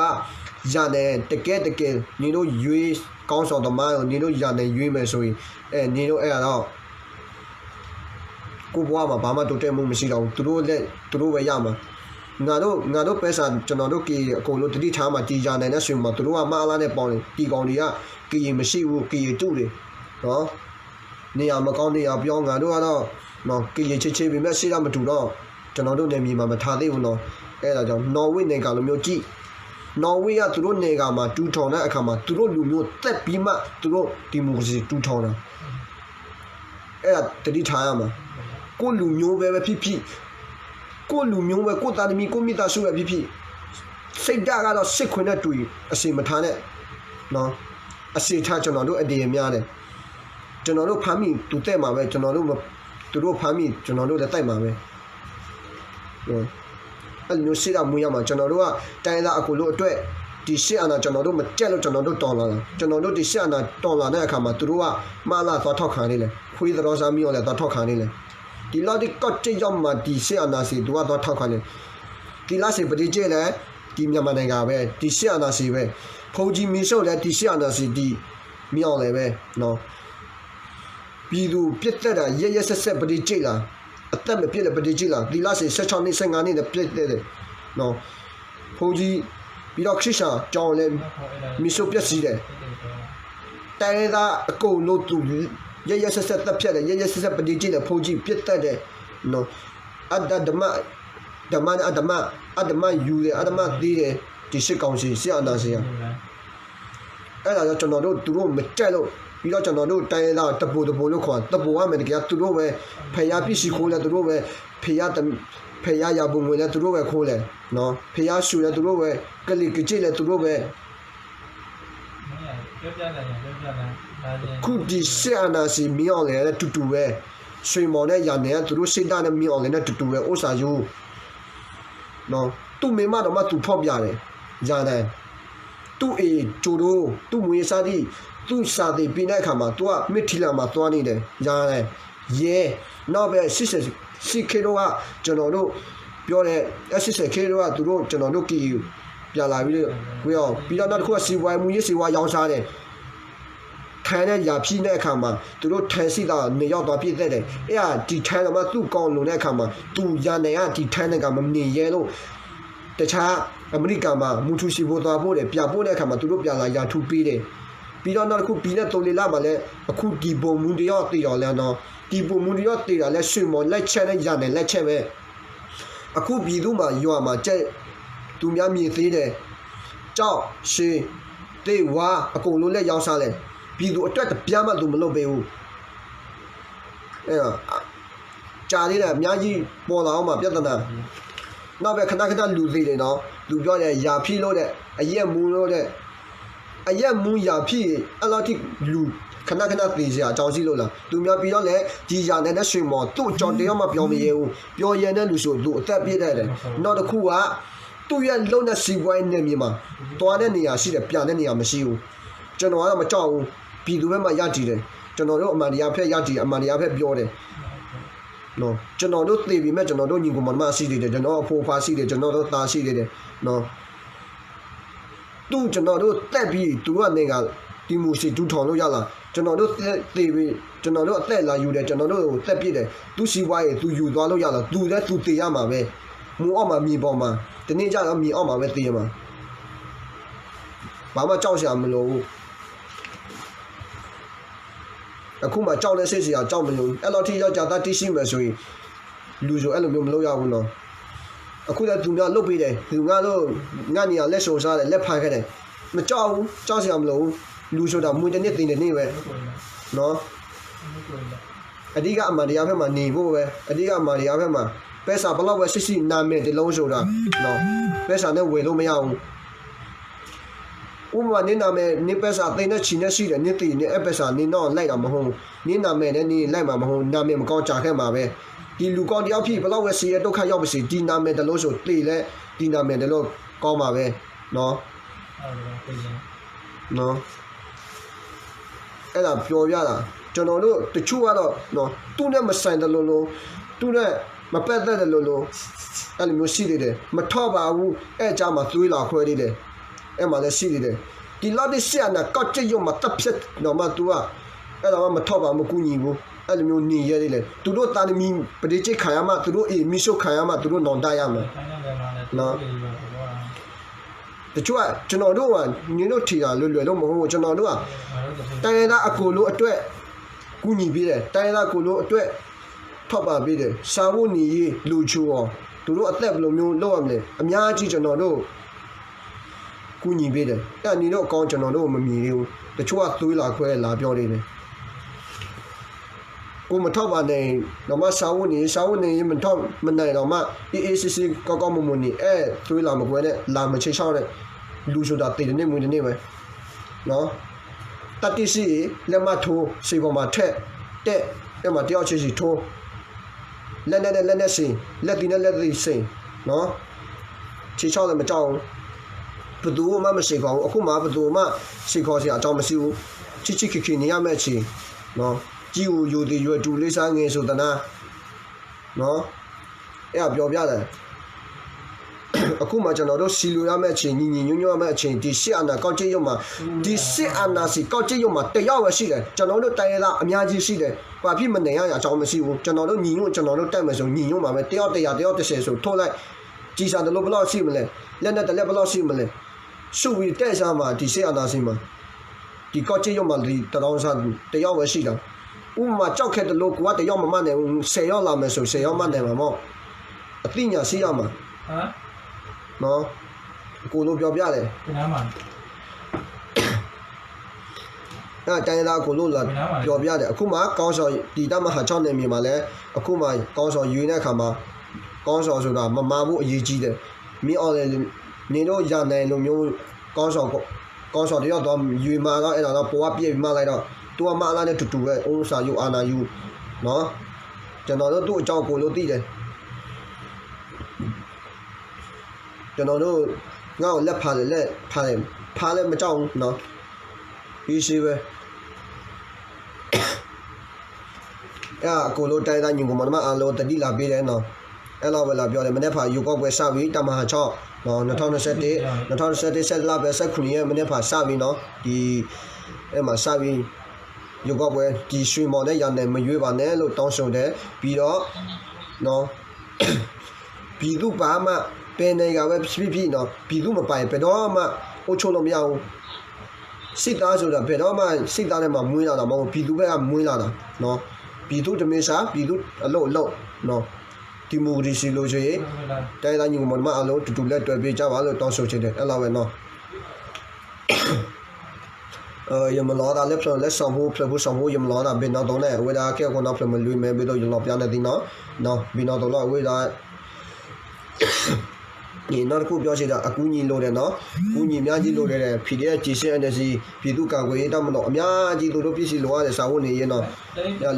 ယၤနဲၣ် တကယ့်တကယ် နင်တို့ ရွေး ကောင်းဆောင်သမားကို နင်တို့ ယၤနဲၣ် ရွေးမယ်ဆိုရင် အဲ နင်တို့ အဲ့ဒါတော့ ကိုယ့်ဘဝမှာ ဘာမှ တိုးတက်မှု မရှိတော့ဘူး, သူတို့လက် သူတို့ပဲ ရမှာ, ငါတို့ ငါတို့ ပိုက်ဆံ ကျွန်တော်တို့ ကရင် အကုန်လုံး သတိထားမှာ, ဒီ ယၤနဲၣ် နဲ့ ဆွေမောင် သူတို့က မအလနဲ့ ပေါင်းတယ်, ဒီကောင်တွေက ကရင် မရှိဘူး, ကရင် တုတယ်, နော်, နေရာမကောင်း နေရာပြောင်း, ငါတို့ကတော့ နော်, ကရင် ချစ်ချစ်ပေမဲ့ စိတ်ဓာတ်မတူတော့ ကျွန်တော်တို့ နယ်မြေမှာ မထားသေးဘူးနော်, အဲ့ဒါကြောင့် နော်ဝေနိုင်ငံလိုမျိုးကြည့်, နော်ဝေက သူတို့ နိုင်ငံမှာ ထူထောင်တဲ့အခါမှာ သူတို့ လူမျိုး သတ်ပြီးမှ သူတို့ ဒီမိုကရေစီ ထူထောင်တာ, အဲ့ဒါ သတိထားရမှာ, ကိုယ့်လူမျိုးပဲ ပဲဖြစ်ဖြစ်, ကိုယ့်လူမျိုးပဲ ကိုယ့်သားသမီး ကိုယ့်မိသားစုပဲ ဖြစ်ဖြစ်, စိတ်ဓာတ်ကတော့ စစ်ခွေးနဲ့တူရင် အဆင်မထားနဲ့, နော်, အဆင်ထား ကျွန်တော်တို့ အဒိအများတယ်, ကျွန်တော်တို့ ဖမ်းမိ သူ သတ်မှာပဲ, ကျွန်တော်တို့ သူတို့ ဖမ်းမိ ကျွန်တော်တို့ လည်း သတ်မှာပဲ, အဲ့လိုမျိုး စိတ်ဓာတ်မွေးရမှာ, ကျွန်တော်တို့က တိုင်းရင်းသား အကုန်လုံးအတွက် ဒီစစ်အာဏာ ကျွန်တော်တို့ မကြိုက်လို့ ကျွန်တော်တို့ တော်လှန်တာ ကျွန်တော်တို့ ဒီစစ်အာဏာ တော်လှန်တဲ့အခါမှာ သူတို့က မအလ သွားထောက်ခံနေလဲ ခွေးသရောစား မင်းအောင်လှိုင် သွားထောက်ခံနေလဲ ဒီလောက်ထိ ကောက်ကျစ်ရောက်မှ ဒီစစ်အာဏာရှင် သူက သွားထောက်ခံနေ ဒီလစေ ပဒိတ်ကျိတ်လဲ ဒီမြန်မာနိုင်ငံပဲ ဒီစစ်အာဏာရှင်ပဲ ဖုန်းကြီး မင်းအောင်လှိုင် ဒီစစ်အာဏာရှင် ဒီမင်းအောင်လှိုင်ပဲနော် ပြည်သူပစ်သတ်တာ ရက်ရက်စက်စက် ပဒိတ်ကျိတ်လား အသက်မပစ်လဲ ပဒိတ်ကျိတ်လား ဒီလစေ ဆယ့်ခြောက်နှစ် ဆယ့်ငါးနှစ် နဲ့ ပစ်သတ်တယ်နော် ဖုန်းကြီး ပြီးတော့ ခရစ်ယာန်ကျောင်းလည်း မီးရှို့ပျက်စီးတယ် တိုင်းရင်းသားအကုန်လုံးသူ ရက်ရက်စက်စက်သတ်ဖြတ်တယ် ရက်ရက်စက်စက် ပဒိတ်ကျိတ်တယ် ဖုန်းကြီး ပစ်သတ်တယ်နော် အဓမ္မ ဓမ္မနဲ့ အဓမ္မ အဓမ္မယူတယ် အဓမ္မသတ်တယ် ဒီစစ်ကောင်စီ စစ်အာဏာရှင်က အဲ့ဒါကြောင့် ကျွန်တော်တို့ သူတို့ မကြိုက်လို့ ပြီးတော့ ကျွန်တော်တို့ တိုင်းရင်းသား တပူၤတပူၤလို့ ခေါ် တပူၤ အမှန်တကယ် သူတို့ပဲ ဖယားပစ္စည်းခိုးလဲ သူတို့ပဲ ဖယားတ ဖယားရာပုံငွေလဲ သူတို့ပဲ ခိုးလဲ နော် ဖယားရွှေလဲ သူတို့ပဲ ကလံၤကစ့ၣ်လဲ သူတို့ပဲ အခု ဒီစစ်အာဏာရှင် မင်းအောင်လှိုင်နဲ့ တူတူပဲ ဆွေမော်နဲ့ ယၤနဲ သူတို့ စစ်တပ်နဲ့ မင်းအောင်လှိုင်နဲ့ တူတူပဲ အိၣ်စၢ်ယူ နော် သူ့မိန်းမတောင်မှ သူဖောက်ပြတယ် ယၤနဲ သူ့အိမ်ကျိုးဒိ သူ့မွေးစားသည့် သူ့စာသင်ပေးတဲ့အခါမှာ သူက မ့ၢ်ထံလၢမှာ သွားနေတယ် ယၤနဲ ရဲ နောက်ပဲ စစ်စစ်စစ်ခေတ်တုန်းက ကျွန်တော်တို့ ပြောတယ် အဲ စစ်စစ်ခေတ်တုန်းက သူတို့ ကျွန်တော်တို့ ကရင် ပြန်လာပြီးတော့ ခွေးအောင် ပြီးတော့ နောက်တစ်ခုက စီးပွားရေး မူးယစ်ဆေးဝါးရောင်းစားတယ် ထိုင်တဲ့ ရာဖျီးတဲ့အခါမှာ သူတို့ ထိုင်စစ်သား နှစ်ယောက် သွားပစ်သတ်တယ် အဲ့ဒါ ဒီထိုင်တော့မှ သူ့ကောင်လိုတဲ့အခါမှာ သူ ယၤနဲ က ဒီထိုင်တဲ့က မနေရဲလို့ တခြား အမေရိကန်မှာ မူထူစံဖိသွားပို့တယ် ပြန်ပို့တဲ့အခါမှာ သူတို့ ပြန်လာ ရာထူးပေးတယ် ပြီးတော့ နောက်တစ်ခု ပြီးတဲ့ သုံးလေးလမှာလည်း အခု ဒီဗိုလ်မှူးတစ်ယောက် သေတော့လဲနော် ဒီဗိုလ်မှူးတစ်ယောက် သေတာလဲ ဆွေမော်လက်ချက်နဲ့ ယၤနဲ လက်ချက်ပဲ အခု ပြည်သူ့မှာ ရွာမှာ ကြက် သူများ မြေသေးတယ် ကျောက် ရွှေ သစ် ဝါ အကုန်လုံး လက်ရောင်းစားတယ် ပြည်သူအတွက် တစ်ပြားမှ သူ မလုပ်ပေးဘူး အဲ့တော့ ကြာသေးတယ် အများကြီး ပေါ်လာအောင်မှာ ပြဿနာ နောက်ပဲ ခဏခဏ လူသေတယ်နော် သူပြောတယ် ရာဖျီးလို့တဲ့ အရက်မူလို့တဲ့ အရက်မူ ရာဖျီး အဲ့လောက်ထိ လူ ခဏခဏ သေစရာအကြောင်းရှိလို့လား သူများ ပြီးတော့လဲ ဒီယၤနဲ နဲ့ ဆွေမော် သူ့အကြောင်း တစ်ယောက်မှ ပြောမရဲဘူး ပြောရဲနဲ့ လူဆို သူ အသက်ပြစ်တယ် နောက်တစ်ခုက သူ့ရဲ့ လုပ်ငန်း စီးပွားရေး နယ်မြေမှာ သွားတဲ့နေရာရှိတယ် ပြန်တဲ့နေရာမရှိဘူး ကျွန်တော်ကတော့ မကြောက်ဘူး ပြည်သူဘက်မှာ ရပ်တည်တယ် ကျွန်တော်တို့ အမှန်တရားဘက် ရပ်တည် အမှန်တရားဘက် ပြောတယ် နော် ကျွန်တော်တို့ သေပေမဲ့ ကျွန်တော်တို့ ညီကောင်မောင်နှမ ရှိသေးတယ် ကျွန်တော် အဖိအဖွား ရှိတယ် ကျွန်တော်တို့ သား ရှိသေးတယ် နော် သူ့ ကျွန်တော်တို့ သတ်ပြီး သူတို့က နိုင်ငံ ဒီမိုကရေစီ ထူထောင်လို့ရလား ကျွန်တော်တို့ သေပြီး ကျွန်တော်တို့ အသက်လာယူတယ် ကျွန်တော်တို့ကို သတ်ပစ်တယ် သူ့စီးပွားရေး သူယူသွားလို့ရလား သူလည်း သူသေရမှာပဲ မိုးအောက်မှာ မြေပေါ်မှာ တနေ့ကျတော့ မြေအောက်မှာပဲ သေရမှာ ဘာမှ ကြောက်စရာ မလိုဘူး အခုမှ ကြောက်လန့် စစ်စရာ ကြောက်မလိုဘူး အဲ့လောက်ထိ ရောက်ကြ သတ္တိ ရှိမယ်ဆိုရင် လူဆို အဲ့လိုမျိုး မလုပ်ရဘူးနော် အခုလည်း သူများ လုပ်ပေးတယ် သူများတို့ ငါ့နေရာ လက်လျှော့စားတယ် လက်ဖမ်းခဲ့တယ် မကြောက်ဘူး ကြောက်စရာ မလိုဘူး လူဆိုတာ မွေးတနေ့ သီးတနေ့ပဲ နော် အဓိက အမှန်တရားဘက်မှာ နေဖို့ပဲ အဓိက အမှန်တရားဘက်မှာ ပဲစာ ဘယ်လောက်ပဲ ရှိရှိ နာမည်တစ်လုံးဆိုတာ နော် ပဲစာနဲ့ ဝယ်လို့မရဘူး ဥပမာ နင့်နာမည် နင့်ပဲစာ သိန်းနဲ့ချီနဲ့ရှိတယ် နင့်သေ နင့်အဲပဲစာ နင့်နောက်လိုက်တာမဟုတ်ဘူး နင့်နာမည်နဲ့ နင့်လိုက်မှာမဟုတ်ဘူး နာမည်မကောင်း ကြာခဲ့မှာပဲ ဒီလူကောင်းတစ်ယောက်ဖြစ် ဘယ်လောက်ပဲ ဆင်းရဲဒုက္ခရောက်ပါစေ ဒီနာမည်တစ်လုံးဆို သေလည်း ဒီနာမည်တစ်လုံး ကောင်းမှာပဲ နော် နော် အဲ့ဒါ ပြောပြတာ ကျွန်တော်တို့ တချို့ကတော့ နော် သူ့နဲ့မဆိုင်သလိုလို သူ့နဲ့မပတ်သက်သလိုလို အဲ့လိုမျိုး ရှိသေးတယ် မထောက်ပါဘူး အဲ့အကြောင်းမှာ သွေးလာခွဲသေးတယ် အဲ့မှာလည်း ရှိသေးတယ် ဒီလောက်ထိ စစ်အာဏာ ကောက်ကျစ်ရုံမှ သတ်ဖြတ်တော့မှ သူက အဲ့ဒါမှ မထောက်ပါဘူး မကူညီဘူး အဲ့လိုမျိုး နေရဲသေးတယ် သူတို့ သားသမီး ပဒိတ်ကျိတ်ခံရမှ သူတို့ အိမ် မီးရှို့ခံရမှ သူတို့ နောင်တရမှာ နော် တချို့က ကျွန်တော်တို့က နင်တို့ထင်တာ လွယ်လွယ်တော့ မဟုတ်ဘူး ကျွန်တော်တို့က တိုင်းရင်းသား အကုန်လုံးအတွက် ကူညီပေးတယ် တိုင်းရင်းသား အကုန်လုံးအတွက် ထောက်ပံ့ပေးတယ် စားဝတ်နေရေး လုံခြုံအောင် သူတို့ အသက် ဘယ်လိုမျိုး လုပ်ရမလဲ အများကြီး ကျွန်တော်တို့ ကူညီပေးတယ် အဲ့ဒါ နင်တို့ အကောင်း ကျွန်တော်တို့ မမြင်သေးဘူး တချို့က သွေးလာခွဲ လာပြောသေးတယ် ကိုယ်မထောက်ပံ့နိုင်တော့မှ စားဝတ်နေရေး စားဝတ်နေရေး မထောက် မနိုင်တော့မှ အေးအေးဆေးဆေး ကောင်းကောင်းမွန်မွန်နေ အဲ သွေးလာမကွဲနဲ့ လာမချိတ်ချောက်နဲ့ လူဆိုတာ သေတနေ့ မွေးတနေ့ပဲ နော် သတ္တိရှိရင် လက်မှတ်ထိုး စင်ပေါ်မှာ ထည့် တက် အဲ့မှာ တစ်ယောက်ချင်းစီထိုး လက်နက်နဲ့ လက်နက်စီ လက်သီးနဲ့ လက်သီးစီ နော် ခြေချောက်လည်း မကြောက်ဘူး ဘယ်သူမှမရှိခေါ်ဘူး။ အခုမှ ဘယ်သူမှ ရှိခေါ်စရာအကြောင်းမရှိဘူး။ ချစ်ချစ်ခင်ခင်နေရမယ့်အချိန်နော်။ ကြည့်ဦး ယူသည် ရွယ်တူလေးစားငယ်ဆိုသနားနော်။ အဲ့ဒါပြောပြတယ်။ အခုမှကျွန်တော်တို့စည်းလုံးရမယ့်အချိန် ညီညီညွတ်ညွတ်ရမယ့်အချိန် ဒီစစ်အာဏာကောက်ကျစ်ရုံမှာ ဒီစစ်အာဏာရှင်ကောက်ကျစ်ရုံမှာ တယောက်ပဲရှိတယ်။ ကျွန်တော်တို့တိုင်းရင်းသားအများကြီးရှိတယ်။ ဘာဖြစ်မနေရအကြောင်းမရှိဘူး။ ကျွန်တော်တို့ညီညွတ် ကျွန်တော်တို့တိုက်မယ်ဆိုညီညွတ်မှာပဲ။ တယောက်တစ်ရာ တယောက်တစ်ဆယ်ဆိုထိုးလိုက်။ ကျည်ဆံတစ်လုံးဘယ်လောက်ရှိမလဲ။ လက်နက်တစ်လက်ဘယ်လောက်ရှိမလဲ။ စုပြီးတိုက်စားမှာ ဒီစစ်အာဏာရှင်မှာ ဒီကောက်ကျစ်ရုံမှာ ဒီဒေါ်အောင်ဆန်းတစ်ယောက်ပဲရှိတာ။ ဥပမာ ကျောက်ခဲတစ်လုံး ကိုယ်ကတစ်ယောက်မမနဲ့ဘူး ဆယ်ယောက်လာမယ်ဆို ဆယ်ယောက်မနဲ့မှာပေါ့။ အသိညာရှိရမှာနော်။ အကုန်လုံးပြောပြတယ်။ အဲတိုင်းရင်းသားအကုန်လုံးလာပြောပြတယ်။ အခုမှကောင်းဆောင်ဒီတပ်မဟာခြောက်နယ်မြေမှာလည်း အခုမှကောင်းဆောင်ရွေးတဲ့အခါမှာ ကောင်းဆောင်ဆိုတာမမှားဖို့အရေးကြီးတယ်။ မင်းအောင်လှိုင်နေလို့ရနိုင်လို့မျိုးကောင်းဆောင်ကောင်းဆောင်တယောက်တော့ရွေးမှတော့အဲ့ဒါတော့ပေါ်ကပြည့်ပြီးမှလိုက်တော့ သူ့အမအလားနဲ့တူတူပဲ ဥစ္စာယူအာဏာယူနော်။ ကျွန်တော်တို့သူ့အကြောင်းကိုလို့သိတယ်။ ကျွန်တော်တို့ငါ့ကိုလက်ဖားတယ်လက်ဖားတယ်ဖားလည်းမကြောက်ဘူးနော်။ အေးဆေးပဲ။ အဲ့ဒါအကုန်လုံးတိုင်းရင်းသားညီအစ်ကိုမောင်နှမအားလုံးသတိလာပေးတယ်နော်။ အဲ့လောက်ပဲလာပြောတယ်။ မနက်ဖြန်ရွေးကောက်ပွဲစပြီ တပ်မဟာခြောက်နော်။ နှစ်ထောင့်နှစ်ဆယ့်တစ် နှစ်ထောင့်နှစ်ဆယ့်တစ် ဆယ့်တစ်လပဲ ဆယ့်ခုနစ်ရက် မနက်ဖြန်စပြီနော်။ ဒီအဲ့မှာစပြီ ရွေးကောက်ပွဲ ဒီရွှေမောင်နဲ့ရန်နိုင်မရွေးပါနဲ့လို့တောင်းဆိုတယ်။ ပြီးတော့နော် ပြည်သူ့ပါမှ ဘယ်နိုင်ငံပဲဖြစ်ဖြစ်နော် ပြည်သူ့မပါရင်ဘယ်တော့မှအုပ်ချုပ်လို့မရဘူး။ စစ်သားဆိုတာဘယ်တော့မှစစ်သားထဲမှာမွေးလာတာမဟုတ်ဘူး။ ပြည်သူ့ဘက်ကမွေးလာတာနော်။ ပြည်သူ့တမင်းစား ပြည်သူ့အလုပ်အလုပ်နော်။ ဒီမိုကရေစီလိုချင်ရင်တိုင်းရင်းသားညီအစ်ကိုမောင်နှမအားလုံးတူတူလက်တွဲပေးကြပါလို့တောင်းဆိုချင်တယ်။ အဲ့လောက်ပဲနော်။ ယမလီၤသးလၢဖျၢၣ်လၢစီၤဖိ ဖျၢၣ်ဖိစီၤဖိ ယမလီၤသးဘ့ၣ်နီၣ်သိးန့ၣ် အဝဲဒၣ်ကဲအဃိနီၤ ဖျၢၣ်မလွံၢ်မဲ ဘ့ၣ်သိးယလီၤပျါန့ၣ်သ့နီၤ, ဘ့ၣ်နီၣ်သိးလီၤ အဝဲဒၣ် နီတခုပြောချင်တာ အကူအညီလိုတယ်နော်, ကူညီအများကြီးလိုတယ်, PDF ကျည်စစ် NLD ပြည်သူ့ကာကွယ်ရေးတပ်မတော် အများကြီး သူတို့ပစ္စည်းလိုရတယ်, စားဝတ်နေရေးနော်,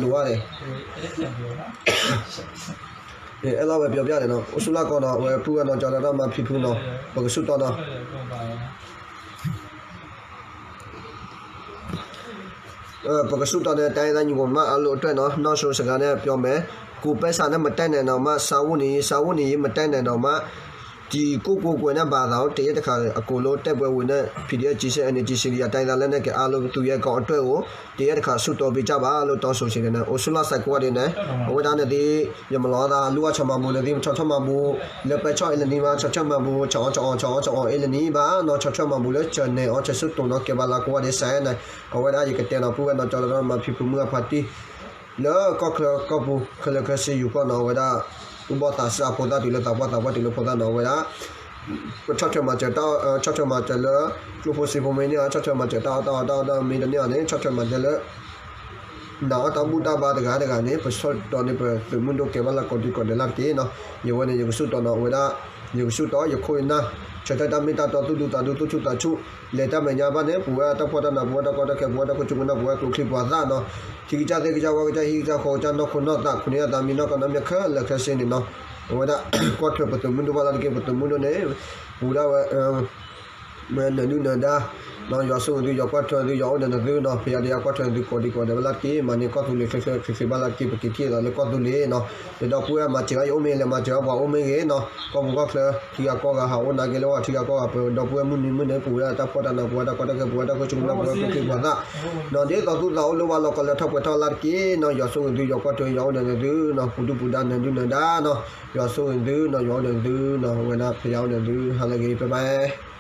လိုရတယ်. အဲလောက်ပဲပြောပြတယ်နော်, အိၣ်ဆူၣ်လၢ်ကီးနော်, အဝဲပုၢ်ဝဲၢ်နော် ကၠီဒီတၢ်မၤဖံဖုနော်, ပကဆူၣ်တီနီၤ. ပကဆူၣ်တီန့ၣ် တိုင်းရင်းသားညီအစ်ကိုမ အားလုံးအတွက်နော်, နောက်ဆုံးစကားနဲ့ပြောမယ်, ကိုယ်ပိုက်ဆံနဲ့မတတ်နိုင်တော့မှ စားဝတ်နေရေး, စားဝတ်နေရေးမတတ်နိုင်တော့မှ ဒီကိုယ့်ကိုယ်ကိုယ်နဲ့ဘာသာကို တရက်တစ်ခါ အကုန်လုံးတိုက်ပွဲဝင်တဲ့ PDF ကျည်စစ် NLD Civilian တိုင်းရင်းသားလက်နက်ကိုင်အားလုံး သူရဲကောင်းအတွက်ကို တရက်တစ်ခါ ဆုတောင်းပေးကြပါလို့ တောင်းဆိုချင်တယ်နော်. အိၣ်ဆူၣ်လၢ်စဲးကိးဂၤဒဲးန့ၣ်, အဝဲဒၣ်န့ၣ်သ့ၣ် ယမၤလီၤသး လူအီၣ်ဆီမၤဘူန့ၣ်သ့ၣ် ဆီဆီမၤဘူ လၢပဲဆီၣ်အ့ၣ်လၢနံၤမး ဆီဆီမၤဘူ ဆီအီဆီအီ ဆီအီဆီအီ အ့ၣ်လၢနံၤဘၣ်နီၤ, ဆီဆီမၤဘူလၢ ဆီနဲၣ်အီ ဆီဆူၣ်တိၢ်နီၤ ကဲဘၣ်လၢကိးဂၤဒဲးစဲးန့ၣ်, အဝဲဒၣ်ယကတဲနီၤ ပုၢ်ဝဲၢ်နီၤ ကၠီဒီတၢ်မၤဖံဖုမုၢ်အဖါတံၢ် လၢကီၢ်ချၢကီၢ်ပူၤ ခဲလၢာ်ခဲဆ့ယူၤကီၢ်နီၤ, အဝဲဒၣ် သူၣ်ဘီၣ်သးစၢ်အဖိသၣ်တုၤလၢသးပှၢ်သးပှၢ်တုၤလၢဖိသၣ်နီၤ, အဝဲဒၣ် ဆီၣ်ထွဲမၤစၢၤတၢ်, ဆီၣ်ထွဲမၤစၢၤလၢ ကျိဖိစ့ဖိမ့ၢ်န့ၢ်အီၤ, ဆီၣ်ထွဲမၤစၢၤတၢ်အီၣ်တၢ်အီတၢ်အီတၢ်မ့ၢ်တန့ၢ်အီၤန့ၣ် ဆီၣ်ထွဲမၤစၢၤလၢ နၤအီၣ်တၢ်ဘူၣ်တၢ်ဘါတဂၤတဂၤန့ၣ် ပဆီၣ်တီန့ၣ် ပသုးမုၢ်ဒိၣ်ကဲဘၣ်လၢကိးဒံကိးဒဲးလၢ်တက့ၢ်နီၤ. ယဝဲန့ၣ် ယကဆူၣ်တီနီၤ, အဝဲဒၣ် ယကဆူၣ်တီ ယခိၣ်ယနၢ် ဆၢထၢၣ်တၢ်မ့ၢ်တၢ်တီ သူၣ်ဒူသးဒူ သူၣ်ဆူၣ်သးဆူၣ် လဲၤတၢ်မဲာ်ညါဘၣ်န့ၣ် ပဝဲတၢ်ဖှီၣ်တၢ်နး ပဝဲတၢ်ကီတၢ်ခဲ ပဝဲတၢ်ခိၣ်ဆူၣ်ကနၢ် ပဝဲကျိချံပှၤသၣ်နီၤ, ထံကစၢ်သ့ၣ်ကစၢ် ဝၣ်ကစၢ် ဟံၣ်ကစၢ် ဃီကစၢ် နီၢ်ခိနီၢ်သး ခိၣ်နၢ်ယသးမံနီၢ်ကီၢ်နီၢ်မ့ၢ်ခဲလၢာ်ခဲဆ့န့ၣ်နီၤ. အဝဲဒၣ် ကွၢ်ထွဲပသုးမုၢ်ဒိၣ်ဘၣ်လၢ်တက့ၢ်, ပသုးမုၢ်ဒိၣ်န့ၣ် ပူၤဒၣ်ဝဲ နၢၤဒုၣ်နၢၤဒါ ယွၤဆိၣ်ဂ့ၤသု ယွၤကွၢ်ထွဲသု ယွၤအိၣ်ဒီးနသုနီၤ, ဖယၤဒီးယွၤကွၢ်ထွဲသုကိးဒံကိးဒဲးဘၣ်လၢ်တက့ၢ်, မၤန့ၢ်ကီၢ်သူလ့ၤချ့ချ့ချ့ချ့ဘၣ်လၢ်တက့ၢ်, ပက့ၤထံၣ်အသးလၢကီၢ်သူလ့ၤနီၤ, ဒီပုၢ်ဝဲၢ်မၤစၢၤအီၤ ယအိၣ်မ့ၢ်ဂ့ၤ လဲၤမၤစၢၤအီၤ ပှၤအိၣ်မ့ၢ်ဂ့ၤနီၤ, ကီၢ်ပူၤကီၢ်ချၢ ထံဂၤကီၢ်ဂၤဟးအိၣ်နာ်က့ၤလၢဝဲ ထံဂၤကီၢ်ဂၤ ပဒီပုၢ်ဝဲၢ်မုၢ်နံၤမုၢ်နံၤ ပဝဲဒၣ်တၢ်ဖှီၣ်တၢ်နး ပဝဲဒၣ်ကီတၢ်ခဲ ပဝဲဒၣ်ခိၣ်ဆူၣ်ကနၢ် ပဝဲကျိချံပှၤသၣ်နီၤ, ဒ်သိးသူၣ်သးအိၣ်လၢဝဲလီၤကီးလၢထီၣ်ပှဲၤထီၣ်လၢ်တက့ၢ်နီၤ, ယွၤဆိၣ်ဂ့ၤသု ယွၤကွၢ်ထွဲ ယွၤအိၣ်ဒီးနသုနီၤ, ပူၤဒုၣ်ပူၤဒါ နၢၤဒုၣ်နၢၤဒါနီၤ, ယွၤဆိၣ်ဂ့ၤသုနီၤ, ယွၤအိၣ်ဒီးနသုနီၤ, အဝဲဒၣ်ဖယၤအိၣ်ဒီးနသု ဟါလၢအဂ့ၤ bye bye.